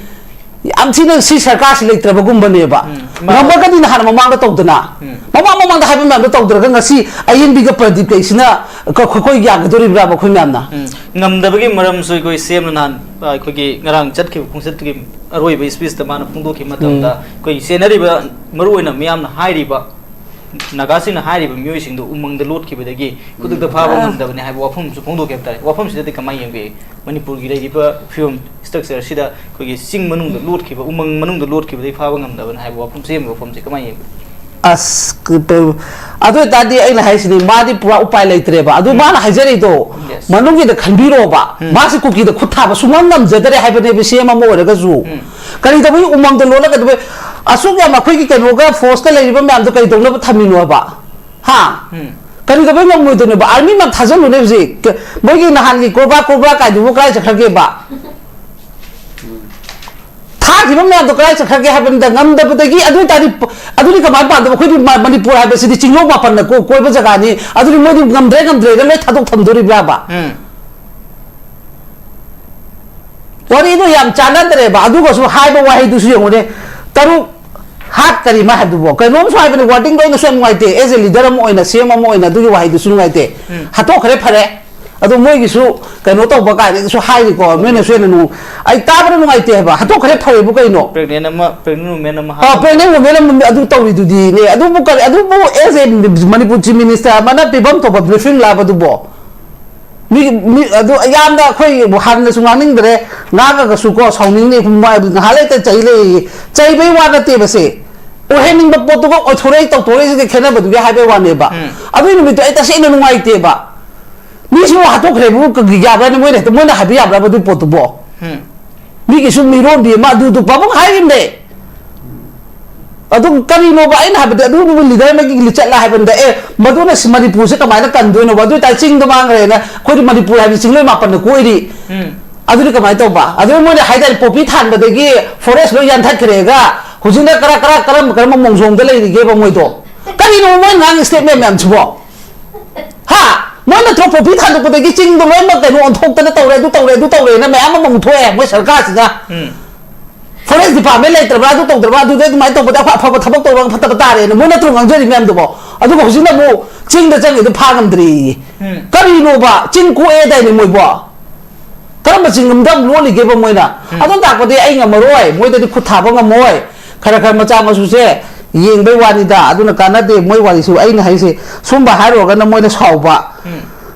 ꯌꯥꯝ ꯊꯤꯅ ꯁꯤ ꯁꯔꯀꯥꯔꯁꯤ ꯂꯩꯇ꯭ꯔꯕꯒꯨꯝꯕꯅꯦꯕ꯫ ꯎꯝ, ꯃꯥꯅꯦ꯫ ꯉꯝꯃꯒꯗꯤ ꯅꯍꯥꯟ ꯃꯃꯥꯡꯗ ꯇꯧꯗꯅ, ꯎꯝ꯫ ꯃꯃꯥꯡ ꯃꯃꯥꯡꯗ ꯍꯥꯏꯕ ꯃꯌꯥꯝꯗꯣ ꯇꯧꯗ꯭ꯔꯒ ꯉꯁꯤ ꯑꯌꯦꯟꯕꯤꯒ ꯄ꯭ꯔꯗꯤꯞꯀ ꯑꯩꯁꯤꯅ ꯑꯩꯈꯣꯏ, ꯑꯩꯈꯣꯏ ꯌꯥꯒꯗꯣꯔꯤꯕ꯭ꯔꯥꯕ ꯑꯩꯈꯣꯏ ꯃꯌꯥꯝꯅ? ꯎꯝ꯫ ꯉꯝꯗꯕꯒꯤ ꯃꯔꯝꯁꯨ ꯑꯩꯈꯣꯏ ꯁꯤ ꯑꯦꯝꯅ ꯅꯍꯥꯟ, ꯑ, ꯑꯩꯈꯣꯏꯒꯤ ꯉꯔꯥꯡ ꯆꯠꯈꯤꯕ ꯈꯣꯡꯆꯠꯇꯨꯒꯤ ꯑꯔꯣꯏꯕ ꯁ꯭ꯄꯤꯆꯇ ꯃꯥꯅ ꯐꯣꯡꯗꯣꯛꯈꯤꯕ ꯃꯇꯝꯗ, ꯎꯝ꯫ ꯑꯩꯈꯣꯏꯒꯤ ꯆꯦꯟꯅꯔꯤꯕ, ꯃꯔꯨꯑꯣꯏꯅ ꯃꯤꯌꯥꯝꯅ ꯍꯥꯏꯔꯤꯕ, ꯅꯥꯒꯥꯁꯤꯡꯅ ꯍꯥꯏꯔꯤꯕ ꯃꯤꯑꯣꯏꯁꯤꯡꯗꯨ ꯎꯃꯪꯗ ꯂꯣꯠꯈꯤꯕꯗꯒꯤ ꯈꯨꯗꯛꯇ ꯐꯥꯕ ꯑꯥ꯫ ꯉꯝꯗꯕꯅꯤ ꯍꯥꯏꯕ ꯋꯥꯐꯝꯁꯨ ꯐꯣꯡꯗꯣꯛꯈꯤꯕ ꯇꯥꯔꯦ꯫ ꯋꯥꯐꯝꯁꯤꯗꯗꯤ ꯀꯃꯥꯏꯅ ꯌꯦꯡꯕꯤ? ꯃꯅꯤꯄꯨꯔꯒꯤ ꯂꯩꯔꯤꯕ ꯐꯤꯕꯝ, ꯁ꯭ꯇ꯭ꯔꯛꯆꯔꯁꯤꯗ ꯑꯩꯈꯣꯏꯒꯤ ꯆꯤꯡ ꯃꯅꯨꯡꯗ ꯂꯣꯠꯈꯤꯕ, ꯎꯃꯪ ꯃꯅꯨꯡꯗ ꯂꯣꯠꯈꯤꯕꯗꯒꯤ ꯐꯥꯕ ꯉꯝꯗꯕꯅꯤ ꯍꯥꯏꯕ ꯋꯥꯐꯝ, ꯁꯤꯒꯤ ꯋꯥꯐꯝꯁꯦ ꯀꯃꯥꯏꯅ ꯌꯦꯡꯕꯤ? ꯑꯁ, ꯀ-, ꯀ-, ꯑꯗꯨ ꯑꯣꯏꯇꯥꯔꯗꯤ ꯑꯩꯅ ꯍꯥꯏꯁꯤꯅꯤ, ꯃꯥꯗꯤ ꯄꯨꯔꯥ ꯎꯄꯥꯏ ꯂꯩꯇ꯭ꯔꯦꯕ꯫ ꯑꯗꯨ ꯎꯝ꯫ ꯃꯥꯅ ꯍꯥꯏꯖꯔꯤꯗꯣ, Yes. ꯃꯅꯨꯡꯒꯤꯗ ꯈꯟꯕꯤꯔꯣꯕ꯫ ꯎꯝ꯫ ꯃꯥꯁꯤ ꯀꯨꯀꯤꯗ ꯈꯨꯠ ꯊꯥꯕ ꯁꯨꯡꯉꯝ ꯉꯝꯖꯗꯔꯦ ꯍꯥꯏꯕꯅꯦꯕ, ꯁꯤ ꯑꯦꯝ ꯑꯃ ꯑꯣꯏꯔꯒꯁꯨ꯫ ꯎꯝ꯫ ꯀꯔꯤ ꯇꯧꯕꯒꯤ ꯎꯃꯪꯗ ꯂꯣꯠꯂꯒ ꯀꯩꯗꯧꯕꯩ ꯑꯁꯨꯛ ꯌꯥꯝ ꯑꯩꯈꯣꯏꯒꯤ ꯀꯩꯅꯣꯒ ꯐꯣꯔꯁꯇ ꯂꯩꯔꯤꯕ ꯃꯌꯥꯝꯗꯣ ꯀꯔꯤ ꯇꯧꯅꯕ ꯊꯝꯃꯤꯅꯣꯕ? ꯍꯥ? ꯎꯝ꯫ ꯀꯔꯤ ꯇꯧꯕꯩ ꯉꯝꯃꯣꯏꯗꯣꯏꯅꯣꯕ? ꯑꯥꯔꯃꯤ ꯃꯌꯥꯝ ꯊꯥꯖꯤꯜꯂꯨꯅꯦ ꯍꯧꯖꯤꯛ꯫ ꯀ-, ꯃꯣꯏꯒꯤ ꯅꯍꯥꯟꯒꯤ ꯀꯣꯕ꯭ꯔꯥ ꯀꯣꯕ꯭ꯔꯥ ꯀꯥꯏꯗꯨꯕꯨ ꯀꯗꯥꯏ ꯆꯠꯈ꯭ꯔꯒꯦꯕ? ꯊꯥꯈꯤꯕ ꯃꯌꯥꯝꯗꯣ ꯀꯗꯥꯏ ꯆꯠꯈ꯭ꯔꯒꯦ ꯍꯥꯏꯕꯅꯤꯗ, ꯉꯝꯗꯕꯗꯒꯤ꯫ ꯑꯗꯨ ꯑꯣꯏꯇꯥꯔꯗꯤ ꯄ-, ꯑꯗꯨꯗꯤ ꯀꯃꯥꯏꯅ ꯄꯥꯟꯗꯕ? ꯑꯩꯈꯣꯏꯗꯤ ꯃ-, ꯃꯅꯤꯄꯨꯔ ꯍꯥꯏꯕꯁꯤꯗꯤ ꯆꯤꯡꯂꯧ ꯃꯥꯄꯟꯅ ꯀꯣ-, ꯀꯣꯏꯕ ꯖꯒꯥꯅꯤ꯫ ꯑꯗꯨꯗꯤ ꯃꯣꯏꯗꯤ ꯉꯝꯗ꯭ꯔꯦ ꯉꯝꯗ꯭ꯔꯦꯅ ꯂꯣꯏ ꯊꯥꯗꯣꯛ ꯊꯝꯗꯣꯔꯤꯕ꯭ꯔꯥꯕ? ꯎꯝ꯫ ꯋꯥꯔꯤꯗꯣ ꯌꯥꯝ ꯆꯥꯟꯅꯗ꯭ꯔꯦꯕ꯫ ꯑꯗꯨꯒꯁꯨ ꯍꯥꯏꯕ ꯋꯥꯍꯩꯗꯨꯁꯨ ꯌꯦꯡꯉꯨꯅꯦ, ꯇꯔꯨꯛ ꯍꯥꯠ ꯀꯔꯤ ꯃꯥ ꯍꯥꯏꯕꯗꯨꯕꯣ? ꯀꯩꯅꯣꯝꯁꯨ ꯍꯥꯏꯕꯅꯤ, wording ꯂꯣꯏꯅꯁꯨ ꯌꯥꯝ ꯅꯨꯡꯉꯥꯏꯇꯦ꯫ As a leader ꯑꯃ ꯑꯣꯏꯅ, ꯁꯤ ꯑꯦꯝ ꯑꯃ ꯑꯣꯏꯅ ꯑꯗꯨꯒꯤ ꯋꯥꯍꯩꯗꯨꯁꯨ ꯅꯨꯡꯉꯥꯏꯇꯦ꯫ ꯎꯝ꯫ ꯍꯥꯠꯇꯣꯛꯈ꯭ꯔꯦ, ꯐꯔꯦ꯫ ꯑꯗꯣ ꯃꯣꯏꯒꯤꯁꯨ ꯀꯩꯅꯣ ꯇꯧꯕ ꯀꯥꯏꯅꯁꯨ ꯍꯥꯏꯔꯤꯀꯣ, ꯅꯣꯏꯅꯁꯨ ꯍꯦꯟꯅ ꯅꯨꯡ-, ꯑꯩ ꯇꯥꯕꯗ ꯅꯨꯡꯉꯥꯏꯇꯦ ꯍꯥꯏꯕ꯫ ꯍꯥꯠꯇꯣꯛꯈ꯭ꯔꯦ ꯐꯔꯦꯕꯨ ꯀꯩꯅꯣ? Pregnant ꯑꯃ, pregnant woman ꯑꯃ ꯑ, ꯍꯥꯠꯇꯣꯛꯈ꯭ꯔꯦ꯫ Pregnant woman ꯑꯃ ꯑꯗꯨ ꯇꯧꯔꯤꯗꯨꯗꯤꯅꯦ꯫ ꯑꯗꯨꯕꯨ ꯀꯔꯤ, ꯑꯗꯨꯕꯨ as a Manipur Chief Minister ꯑꯃꯅ ꯄꯤꯐꯝ ꯊꯣꯛꯄ briefing ꯂꯥꯕꯗꯨꯕꯣ? ꯃꯤ ꯃꯤ ꯑꯗꯨ ꯌꯥꯝꯅ ꯑꯩꯈꯣꯏ ꯍꯥꯟꯅꯁꯨ ꯉꯥꯡꯅꯤꯡꯗ꯭ꯔꯦ꯫ ꯉꯥꯡꯉꯒꯁꯨ ꯀꯣ ꯁꯥꯎꯅꯤꯡꯅꯤ꯫ ꯉꯥꯏꯍꯥꯛ ꯂꯩꯇ ꯆꯩ ꯂꯩꯌꯦ꯫ ꯆꯩꯕꯩ ꯋꯥ ꯅꯠꯇꯦꯕꯁꯦ꯫ ꯑꯣꯏꯍꯟꯅꯤꯡꯕ ꯄꯣꯠꯇꯨꯒ ꯑꯣꯏꯊꯣꯔꯛꯏ ꯇꯧꯊꯣꯔꯛꯏꯁꯤꯒ ꯈꯦꯠꯅꯕꯗꯨꯒꯤ ꯍꯥꯏꯕꯩ ꯋꯥꯅꯦꯕ꯫ ꯎꯝ꯫ ꯑꯗꯨꯒꯤ ꯅꯨꯃꯤꯠꯇꯣ ꯑꯩ ꯇꯁꯦꯡꯅ ꯅꯨꯡꯉꯥꯏꯇꯦꯕ꯫ ꯃꯤꯁꯤꯕꯨ ꯍꯥꯠꯇꯣꯛꯈ꯭ꯔꯦꯕꯨ ꯀ- ꯌꯥꯕ꯭ꯔꯥꯅꯦ? ꯃꯣꯏꯅ ꯍꯦꯛꯇ ꯃꯣꯏꯅ ꯍꯥꯏꯕ ꯌꯥꯕ꯭ꯔꯕ ꯑꯗꯨꯒꯤ ꯄꯣꯠꯇꯨꯕꯣ? ꯎꯝ꯫ ꯃꯤꯒꯤꯁꯨ ꯃꯤꯔꯣꯟꯕꯤ ꯑꯃ ꯑꯗꯨꯗꯨ ꯄꯥꯕꯨꯡ ꯍꯥꯏꯔꯤꯕꯅꯦ꯫ ꯑꯗꯨ ꯀꯔꯤꯅꯣꯕ ꯑꯩꯅ ꯍꯥꯏꯕꯗꯤ ꯑꯗꯨꯒꯨꯝꯕ ꯂꯤꯗꯔ ꯑꯃꯒꯤ ꯂꯤꯆꯠꯂ ꯍꯥꯏꯕꯅꯤꯗ꯫ ꯑꯦ, ꯃꯗꯨꯅ ꯁꯤ ꯃꯅꯤꯄꯨꯔꯁꯦ ꯀꯃꯥꯏꯅ ꯀꯟꯗꯣꯏꯅꯣꯕ? ꯑꯗꯨ ꯑꯣꯏꯇꯥꯔꯗꯤ ꯆꯤꯡꯗ ꯃꯥꯡꯈ꯭ꯔꯦꯅ ꯑꯩꯈꯣꯏꯗꯤ ꯃꯅꯤꯄꯨꯔ ꯍꯥꯏꯕꯗꯤ ꯆꯤꯡꯂꯣꯏ ꯃꯥꯄꯟꯅ ꯀꯣꯏꯔꯤ꯫ ꯎꯝ꯫ ꯑꯗꯨꯗꯤ ꯀꯃꯥꯏꯅ ꯇꯧꯕ? ꯑꯗꯨ ꯃꯣꯏꯅ ꯍꯥꯏꯇꯥꯔꯦ ꯄꯣꯄꯤ ꯊꯥꯟꯕꯗꯒꯤ ꯐꯣꯔꯦꯁ ꯂꯣꯏ ꯌꯥꯟꯊꯠꯈ꯭ꯔꯦꯒ ꯍꯧꯖꯤꯛꯅ ꯀꯔ ꯀꯔ ꯀꯔꯝꯕ ꯀꯔꯝꯕ ꯃꯣꯡꯖꯣꯡꯗ ꯂꯩꯔꯤꯒꯦꯕ ꯃꯣꯏꯗꯣ? ꯀꯔꯤꯅꯣ ꯃꯣꯏꯅ ꯉꯥꯡꯉꯤ ꯁ꯭ꯇꯦꯠꯃꯦꯟ ꯃꯌꯥꯝꯁꯤꯕꯣ? ꯍꯥ? ꯃꯣꯏ ꯅꯠꯇ꯭ꯔꯣ ꯄꯣꯄꯤ ꯊꯥꯟꯗꯣꯛꯄꯗꯒꯤ ꯆꯤꯡꯗꯣ ꯂꯣꯏꯅꯃꯛ ꯀꯩꯅꯣ ꯑꯣꯟꯊꯣꯛꯇꯅ ꯇꯧꯔꯦ, ꯑꯗꯨ ꯇꯧꯔꯦ, ꯑꯗꯨ ꯇꯧꯔꯦꯅ ꯃꯌꯥꯝ ꯑꯃ ꯑꯃꯨꯛ ꯊꯣꯛꯑꯦ ꯃꯣꯏ ꯁꯔꯀꯥꯔꯁꯤꯅ? ꯎꯝ꯫ ꯐꯣꯔꯦꯁ ꯗꯤꯄꯥꯔꯠꯃꯦꯟ ꯂꯩꯇ꯭ꯔꯕ꯭ꯔꯥ, ꯑꯗꯨ ꯇꯧꯗ꯭ꯔꯕ꯭ꯔꯥ, ꯑꯗꯨꯗ ꯑꯗꯨꯃꯥꯏꯅ ꯇꯧꯕꯗ ꯑꯩꯈꯣꯏ ꯑꯐꯕ ꯊꯕꯛ ꯇꯧꯔꯒ ꯐꯠꯇꯕ ꯇꯥꯔꯦꯅ ꯃꯣꯏ ꯅꯠꯇ꯭ꯔꯣ ꯉꯥꯡꯖꯔꯤ ꯃꯌꯥꯝꯗꯨꯕꯣ? ꯑꯗꯨꯒ ꯍꯧꯖꯤꯛꯅ ꯑꯃꯨꯛ ꯆꯤꯡꯗ ꯆꯪꯉꯤꯗꯣ ꯐꯥ ꯉꯝꯗ꯭ꯔꯦꯌꯦ꯫ ꯎꯝ꯫ ꯀꯔꯤꯅꯣꯕ? ꯆꯤꯡ ꯀꯣꯛꯑꯦꯗꯥꯏꯅꯦ ꯃꯣꯏꯕꯣ? ꯀꯔꯝꯕ ꯆꯤꯡ ꯑꯃꯗ ꯑꯃꯨꯛ ꯂꯣꯠꯂꯤꯒꯦꯕ ꯃꯣꯏꯅ? ꯎꯝ꯫ ꯑꯗꯨ ꯇꯥꯛꯄꯗꯤ ꯑꯩ ꯉꯝꯃꯔꯣꯏ, ꯃꯣꯏꯗꯗꯤ ꯈꯨꯠ ꯊꯥꯕ ꯉꯝꯃꯣꯏ꯫ ꯈꯔ ꯈꯔ ꯃꯆꯥ ꯃꯁꯨꯁꯦ ꯌꯦꯡꯕꯩ ꯋꯥꯅꯤꯗ, ꯑꯗꯨꯅ ꯀꯥꯟꯅꯗꯦ ꯃꯣꯏ ꯋꯥꯔꯤꯁꯨ꯫ ꯑꯩꯅ ꯍꯥꯏꯁꯦ ꯁꯨꯝꯕ ꯍꯥꯏꯔꯨꯔꯒꯅ ꯃꯣꯏꯅ ꯁꯥꯎꯕ꯫ ꯎꯝ꯫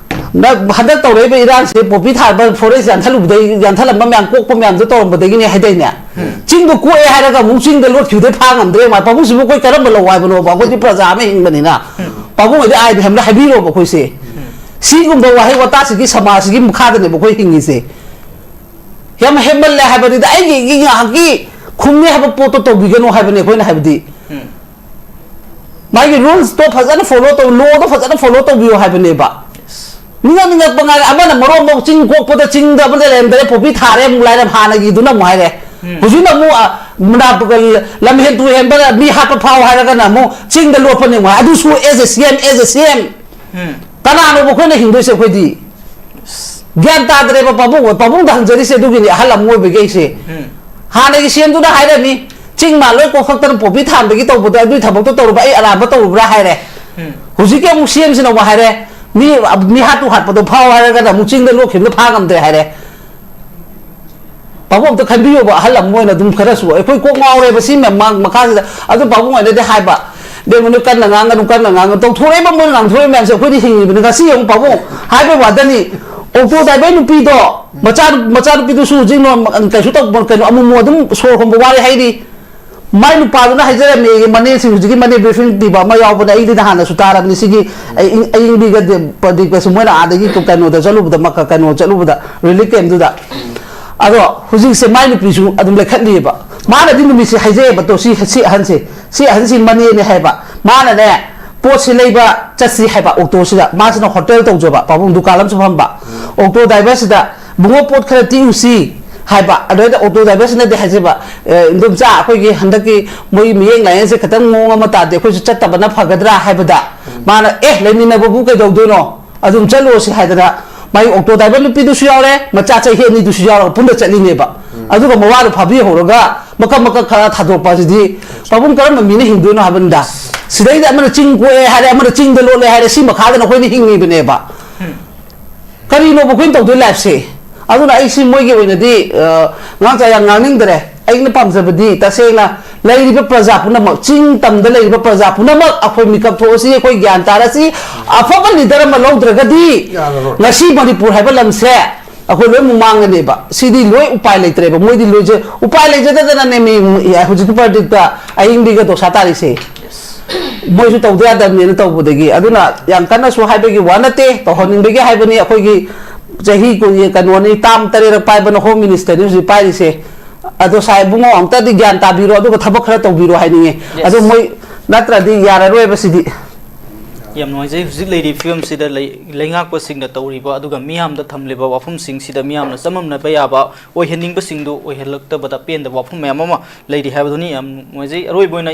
ꯅ-, ꯍꯟꯗꯛ ꯇꯧꯔꯛꯏꯕ ꯏꯔꯥꯡꯁꯦ ꯄꯣꯄꯤ ꯊꯥꯕ ꯐꯣꯔꯦꯁ ꯌꯥꯟꯊꯠꯂꯨꯕꯗꯩ, ꯌꯥꯟꯊꯠꯂꯝꯕ ꯃꯌꯥꯝ, ꯀꯣꯛꯄ ꯃꯌꯥꯝꯗꯣ ꯇꯧꯔꯝꯕꯗꯒꯤꯅꯦ ꯍꯥꯏꯗꯥꯏꯅꯦ? ꯎꯝ꯫ ꯆꯤꯡꯗꯣ ꯀꯣꯛꯑꯦ ꯍꯥꯏꯔꯒ ꯑꯃꯨꯛ ꯆꯤꯡꯗ ꯂꯣꯠꯈꯤꯕꯗꯩ ꯐꯥ ꯉꯝꯗ꯭ꯔꯦ꯫ ꯃꯥ ꯄꯥꯕꯨꯡꯁꯤꯕꯨ ꯑꯩꯈꯣꯏ ꯀꯔꯝꯕ ꯂꯧ ꯍꯥꯏꯕꯅꯣꯕ? ꯑꯩꯈꯣꯏꯗꯤ ꯄ꯭ꯔꯖꯥ ꯑꯃ ꯍꯤꯡꯕꯅꯤꯅ꯫ ꯎꯝ꯫ ꯄꯥꯕꯨꯡ ꯍꯣꯏꯗꯤ ꯑꯥꯏꯗꯤ ꯍꯥꯏꯕꯗ ꯍꯥꯏꯕꯤꯔꯣꯕ ꯑꯩꯈꯣꯏꯁꯦ꯫ ꯎꯝ꯫ ꯁꯤꯒꯨꯝꯕ ꯋꯥꯍꯩ ꯋꯥꯇꯥꯁꯤꯒꯤ ꯁꯃꯥꯖꯁꯤꯒꯤ ꯃꯈꯥꯗꯅꯦꯕ ꯑꯩꯈꯣꯏ ꯍꯤꯡꯉꯤꯁꯦ꯫ ꯌꯥꯝ ꯍꯦꯟꯃꯜꯂꯦ ꯍꯥꯏꯕꯅꯤꯗ꯫ ꯑꯩꯒꯤ, ꯑꯩꯒꯤ ꯉꯥꯏꯍꯥꯛꯀꯤ ꯈꯨꯝꯅꯤ ꯍꯥꯏꯕ ꯄꯣꯠꯇꯣ ꯇꯧꯕꯤꯒꯅꯨ ꯍꯥꯏꯕꯅꯦ ꯑꯩꯈꯣꯏꯅ ꯍꯥꯏꯕꯗꯤ꯫ ꯎꯝ꯫ ꯃꯥꯒꯤ ꯔꯨꯜꯁꯇꯣ ꯐꯖꯅ ꯐꯣꯂꯣ ꯇꯧ, ꯂꯣꯗꯣ ꯐꯖꯅ ꯐꯣꯂꯣ ꯇꯧꯕꯤꯌꯣ ꯍꯥꯏꯕꯅꯦꯕ꯫ ꯅꯤꯡꯉꯛ ꯅꯤꯡꯉꯛꯄ ꯉꯥꯏꯔꯦ꯫ ꯑꯃꯅ ꯃꯔꯣꯟ ꯑꯃ ꯆꯤꯡ ꯀꯣꯛꯄꯗ ꯆꯤꯡꯗ ꯑꯃ ꯂꯩꯔꯝꯗ꯭ꯔꯦ, ꯄꯣꯄꯤ ꯊꯥꯔꯦ ꯑꯃꯨꯛ ꯂꯥꯏꯔꯝ ꯍꯥꯟꯅꯒꯤꯗꯨꯅ ꯑꯃꯨꯛ ꯍꯥꯏꯔꯦ꯫ ꯎꯝ꯫ ꯍꯧꯖꯤꯛꯅ ꯑꯃꯨꯛ, ꯑ, ꯃꯅꯥ-, ꯂꯝꯍꯦꯟ ꯇꯨꯍꯦꯟꯕ ꯃꯤ ꯍꯥꯠꯄ ꯐꯥꯎ ꯍꯥꯏꯔꯒꯅ ꯑꯃꯨꯛ ꯆꯤꯡꯗ ꯂꯣꯠꯄꯅꯦ ꯑꯃꯨꯛ ꯍꯥꯏ꯫ ꯑꯗꯨꯁꯨ as a C M, as a C M꯫ ꯎꯝ꯫ ꯀꯅꯥꯅꯣꯕ ꯑꯩꯈꯣꯏꯅ ꯍꯤꯡꯗꯣꯏꯁꯦ ꯑꯩꯈꯣꯏꯗꯤ? ꯒ꯭ꯌꯥꯟ ꯇꯥꯗ꯭ꯔꯦꯕ ꯄꯥꯕꯨꯡ, ꯄꯥꯕꯨꯡꯗ ꯍꯪꯖꯔꯤꯁꯦ ꯑꯗꯨꯒꯤꯅꯤ, ꯑꯍꯜ ꯑꯃ ꯑꯣꯏꯕꯒꯤ ꯑꯩꯁꯦ꯫ ꯎꯝ꯫ ꯍꯥꯟꯅꯒꯤ ꯁꯤ ꯑꯦꯝꯗꯨꯅ ꯍꯥꯏꯔꯝꯃꯤ, "ꯆꯤꯡ ꯃꯥ ꯂꯣꯏ ꯀꯣꯛꯈꯛꯇꯅ ꯄꯣꯄꯤ ꯊꯥꯟꯕꯒꯤ ꯇꯧꯕꯗꯣ ꯑꯗꯨꯒꯤ ꯊꯕꯛꯇꯣ ꯇꯧꯔꯨꯕ ꯑꯩ ꯑꯔꯥꯟꯕ ꯇꯧꯔꯨꯕ꯭ꯔꯥ?" ꯍꯥꯏꯔꯦ꯫ ꯎꯝ꯫ ꯍꯧꯖꯤꯛꯀꯤ ꯑꯃꯨꯛ ꯁꯤ ꯑꯦꯝꯁꯤꯅ ꯑꯃꯨꯛ ꯍꯥꯏꯔꯦ, "ꯃꯤ, ꯃꯤ ꯍꯥꯠꯇꯨ ꯍꯥꯠꯄꯗꯣ ꯐꯥꯎ ꯍꯥꯏꯔꯒꯅ ꯑꯃꯨꯛ ꯆꯤꯡꯗ ꯂꯣꯠꯈꯤꯕꯗꯣ ꯐꯥ ꯉꯝꯗ꯭ꯔꯦ" ꯍꯥꯏꯔꯦ꯫ ꯄꯥꯕꯨꯡ ꯑꯝꯇ ꯈꯟꯕꯤꯌꯣꯕ, ꯑꯍꯜ ꯑꯃ ꯑꯣꯏꯅ ꯑꯗꯨꯝ ꯈꯔꯁꯨ ꯑꯩꯈꯣꯏ ꯀꯣꯛ ꯉꯥꯎꯔꯦꯕ ꯁꯤ ꯃꯌꯥꯝ ꯃꯥꯡ-, ꯃꯈꯥꯁꯤꯗ꯫ ꯑꯗꯨ ꯄꯥꯕꯨꯡ ꯑꯣꯏꯅꯗꯤ ꯍꯥꯏꯕ, ꯏꯕꯦꯝꯃ, ꯅꯣꯏ ꯀꯟꯅ ꯉꯥꯡꯒꯅꯨ, ꯀꯟꯅ ꯉꯥꯡꯒꯅꯨ꯫ ꯇꯧꯊꯣꯔꯛꯏꯕ ꯃꯣꯏꯅ ꯉꯥꯡꯊꯣꯔꯛꯏ ꯃꯌꯥꯝꯁꯦ ꯑꯩꯈꯣꯏꯗꯤ ꯍꯤꯡꯉꯤꯕꯅꯤ꯫ ꯉꯁꯤ ꯌꯦꯡꯉꯨ ꯄꯥꯕꯨꯡ, ꯍꯥꯏꯕꯩ ꯋꯥꯗꯅꯤ, ꯑꯣꯛꯇꯣ ꯗ꯭ꯔꯥꯏꯚꯔ ꯅꯨꯄꯤꯗꯣ, ꯃꯆꯥ, ꯃꯆꯥꯅꯨꯄꯤꯗꯨꯁꯨ ꯍꯧꯖꯤꯛ ꯅꯣ-, ꯀꯩꯁꯨ ꯇꯧꯕ, ꯀꯩꯅꯣ, ꯑꯃꯨꯛ ꯑꯃꯨꯛ ꯑꯗꯨꯝ ꯁꯣꯔ ꯍꯣꯟꯕ ꯋꯥꯔꯦ ꯍꯥꯏꯔꯤ꯫ ꯃꯥꯏ ꯅꯨꯄꯥꯗꯨꯅ ꯍꯥꯏꯖꯔꯝꯃꯦ, ꯃꯅꯦꯁꯤꯡ ꯍꯧꯖꯤꯛꯀꯤ ꯃꯅꯦ ꯕ꯭ꯔꯤꯐꯤꯡ ꯄꯤꯕ ꯑꯃ ꯌꯥꯎꯕꯅꯦ, ꯑꯩꯗꯤ ꯅꯍꯥꯟꯅꯁꯨ ꯇꯥꯔꯕꯅꯤ꯫ ꯁꯤꯒꯤ ꯑꯩ-, ꯑꯌꯤꯡꯕꯤꯒ ꯗꯦ-, ꯄ꯭ꯔꯗꯤꯞꯀꯁꯨ ꯃꯣꯏꯅ ꯑꯥꯗꯒꯤ ꯀꯩꯅꯣꯗ ꯆꯠꯂꯨꯕꯗ, ꯃꯀ-, ꯀꯩꯅꯣ ꯆꯠꯂꯨꯕꯗ, ꯔꯤꯂꯤꯐ ꯀꯦꯝꯗꯨꯗ꯫ ꯑꯗꯣ ꯍꯧꯖꯤꯛꯁꯦ ꯃꯥꯏ ꯅꯨꯄꯤꯁꯨ ꯑꯗꯨꯝ ꯂꯩꯈꯠꯂꯤꯑꯕ꯫ ꯃꯥꯅꯗꯤ ꯅꯨꯃꯤꯠꯁꯦ ꯍꯥꯏꯖꯩꯑꯕ, ꯇꯣ, ꯁꯤ, ꯁꯤ ꯑꯍꯟꯁꯦ, ꯁꯤ ꯑꯍꯟꯁꯤ ꯃꯅꯦꯅꯦ ꯍꯥꯏꯕ꯫ ꯃꯥꯅꯅꯦ, ꯄꯣꯠꯁꯤ ꯂꯩꯕ ꯆꯠꯁꯤ ꯍꯥꯏꯕ ꯑꯣꯛꯇꯣꯁꯤꯗ꯫ ꯃꯥꯁꯤꯅ ꯍꯣꯇꯦꯜ ꯇꯧꯖꯕ, ꯄꯥꯕꯨꯡ ꯗꯨꯀꯥꯟ ꯑꯃꯁꯨ ꯐꯝꯕ꯫ ꯑꯣꯛꯇꯣ ꯗ꯭ꯔꯥꯏꯚꯔꯁꯤꯗ, "ꯏꯕꯨꯡꯉꯣ, ꯄꯣꯠ ꯈꯔ ꯇꯤꯛꯎꯁꯤ" ꯍꯥꯏꯕ꯫ ꯑꯗꯨꯗ ꯑꯣꯛꯇꯣ ꯗ꯭ꯔꯥꯏꯚꯔꯁꯤꯅꯗꯤ ꯍꯥꯏꯖꯕ, "ꯑꯦ, ꯏꯟꯗꯣꯝꯆꯥ, ꯑꯩꯈꯣꯏꯒꯤ ꯍꯟꯗꯛꯀꯤ ꯃꯣꯏ ꯃꯤꯠꯌꯦꯡ ꯂꯥꯌꯦꯡꯁꯦ ꯈꯤꯇꯪ ꯃꯑꯣꯡ ꯑꯃ ꯇꯥꯗꯦ, ꯑꯩꯈꯣꯏꯁꯨ ꯆꯠꯇꯕꯅ ꯐꯒꯗ꯭ꯔꯥ?" ꯍꯥꯏꯕꯗ, ꯃꯥꯅ, "ꯑꯦ, ꯂꯩꯃꯤꯟꯅꯕꯕꯨ ꯀꯩꯗꯧꯗꯣꯏꯅꯣ? ꯑꯗꯨꯝ ꯆꯠꯂꯨꯔꯁꯤ" ꯍꯥꯏꯗꯅ, ꯃꯥꯏ ꯑꯣꯛꯇꯣ ꯗ꯭ꯔꯥꯏꯚꯔ ꯅꯨꯄꯤꯗꯨꯁꯨ ꯌꯥꯎꯔꯦ, ꯃꯆꯥ ꯆꯍꯤ ꯑꯅꯤꯗꯨꯁꯨ ꯌꯥꯎꯔꯒ ꯄꯨꯟꯅ ꯆꯠꯂꯤꯅꯦꯕ꯫ ꯑꯗꯨꯒ ꯃꯋꯥꯗꯣ ꯐꯥꯕꯤꯍꯧꯔꯒ ꯃꯀꯛ ꯃꯀꯛ ꯈꯔ ꯊꯥꯗꯣꯛꯄ ꯑꯁꯤꯗꯤ ꯄꯥꯕꯨꯡ ꯀꯔꯝꯕ ꯃꯤꯅ ꯍꯤꯡꯗꯣꯏꯅꯣ ꯍꯥꯏꯕꯅꯤꯗ꯫ ꯁꯤꯗꯩꯗ ꯑꯃꯅ ꯆꯤꯡ ꯀꯣꯛꯑꯦ ꯍꯥꯏꯔꯦ, ꯑꯃꯅ ꯆꯤꯡꯗ ꯂꯣꯠꯂꯦ ꯍꯥꯏꯔꯦ, ꯁꯤ ꯃꯈꯥꯗꯅ ꯑꯩꯈꯣꯏꯅ ꯍꯤꯡꯉꯤꯕꯅꯦꯕ꯫ ꯀꯔꯤꯅꯣꯕ ꯑꯩꯈꯣꯏꯅ ꯇꯧꯗꯣꯏ ꯂꯥꯏꯐꯁꯦ? ꯑꯗꯨꯅ ꯑꯩ ꯁꯤ ꯃꯣꯏꯒꯤ ꯑꯣꯏꯅꯗꯤ, ꯑ, ꯉꯥꯡ ꯆꯥ ꯌꯥꯝ ꯉꯥꯡꯅꯤꯡꯗ꯭ꯔꯦ꯫ ꯑꯩꯅ ꯄꯥꯝꯖꯕꯗꯤ ꯇꯁꯦꯡꯅ ꯂꯩꯔꯤꯕ ꯄ꯭ꯔꯖꯥ ꯄꯨꯝꯅꯃꯛ, ꯆꯤꯡ ꯇꯝꯗ ꯂꯩꯔꯤꯕ ꯄ꯭ꯔꯖꯥ ꯄꯨꯝꯅꯃꯛ ꯑꯩꯈꯣꯏ ꯃꯤꯀꯞ ꯊꯣꯛꯑꯁꯤ, ꯑꯩꯈꯣꯏ ꯒ꯭ꯌꯥꯟ ꯇꯥꯔꯁꯤ꯫ ꯑꯐꯕ ꯂꯤꯗꯔ ꯑꯃ ꯂꯧꯗ꯭ꯔꯒꯗꯤ ꯌꯥꯔꯔꯣꯏ꯫ ꯉꯁꯤ ꯃꯅꯤꯄꯨꯔ ꯍꯥꯏꯕ ꯂꯝꯁꯦ ꯑꯩꯈꯣꯏ ꯂꯣꯏ ꯃꯨꯛ ꯃꯥꯡꯒꯅꯦꯕ꯫ ꯁꯤꯗꯤ ꯂꯣꯏ ꯎꯄꯥꯏ ꯂꯩꯇ꯭ꯔꯦꯕ꯫ ꯃꯣꯏꯗꯤ ꯂꯣꯏꯖ-, ꯎꯄꯥꯏ ꯂꯩꯖꯗꯗꯅꯅꯦ ꯃꯤ ꯍꯧꯖꯤꯛꯀꯤ ꯄ꯭ꯔꯗꯤꯞꯇ ꯑꯌꯤꯡꯕꯤꯒ ꯗꯣꯁꯥ ꯇꯥꯔꯤꯁꯦ꯫ ꯃꯣꯏꯁꯨ ꯇꯧꯗ ꯌꯥꯗꯕꯅꯦꯅ ꯇꯧꯕꯗꯒꯤ꯫ ꯑꯗꯨꯅ ꯌꯥꯝ ꯀꯟꯅꯁꯨ ꯍꯥꯏꯕꯒꯤ ꯋꯥ ꯅꯠꯇꯦ, ꯇꯧꯍꯟꯅꯤꯡꯕꯒꯤ ꯍꯥꯏꯕꯅꯤ꯫ ꯑꯩꯈꯣꯏꯒꯤ ꯆꯍꯤ ꯀꯨꯟ, ꯀꯩꯅꯣꯅꯤ, ꯇꯥꯝ ꯇꯔꯦꯠꯔꯛ ꯄꯥꯏꯕꯅ ꯍꯣꯝ ꯃꯤꯅꯤꯁꯇꯔꯅꯤ ꯍꯧꯖꯤꯛ ꯄꯥꯏꯔꯤꯁꯦ꯫ ꯑꯗꯣ ꯁꯥꯏ ꯏꯕꯨꯡꯉꯣ, ꯑꯝꯇꯗꯤ ꯒ꯭ꯌꯥꯟ ꯇꯥꯕꯤꯔꯣ, ꯑꯗꯨꯒ ꯊꯕꯛ ꯈꯔ ꯇꯧꯕꯤꯔꯣ ꯍꯥꯏꯅꯤꯡꯉꯦ꯫ Yes. ꯑꯗꯣ ꯃꯣꯏ ꯅꯠꯇ꯭ꯔꯗꯤ ꯌꯥꯔꯔꯣꯏꯕ ꯁꯤꯗꯤ꯫ ꯌꯥꯝ ꯅꯨꯡꯉꯥꯏꯖꯩ꯫ ꯍꯧꯖꯤꯛ ꯂꯩꯔꯤꯕ ꯐꯤꯕꯝꯁꯤꯗ ꯂꯩ-, ꯂꯩꯉꯥꯛꯄꯁꯤꯡꯅ ꯇꯧꯔꯤꯕ ꯑꯗꯨꯒ ꯃꯤꯌꯥꯝꯗ ꯊꯝꯂꯤꯕ ꯋꯥꯐꯝꯁꯤꯡꯁꯤꯗ ꯃꯤꯌꯥꯝꯅ ꯆꯃꯝꯅꯕ ꯌꯥꯕ, ꯑꯣꯏꯍꯟꯅꯤꯡꯕꯁꯤꯡꯗꯨ ꯑꯣꯏꯍꯜꯂꯛꯇꯕꯗ ꯄꯦꯟꯗꯕ ꯋꯥꯐꯝ ꯃꯌꯥꯝ ꯑꯃ ꯂꯩꯔꯤ ꯍꯥꯏꯕꯗꯨꯅꯤ꯫ ꯌꯥꯝ ꯅꯨꯡꯉꯥꯏꯖꯩ꯫ ꯑꯔꯣꯏꯕ ꯑꯣꯏꯅ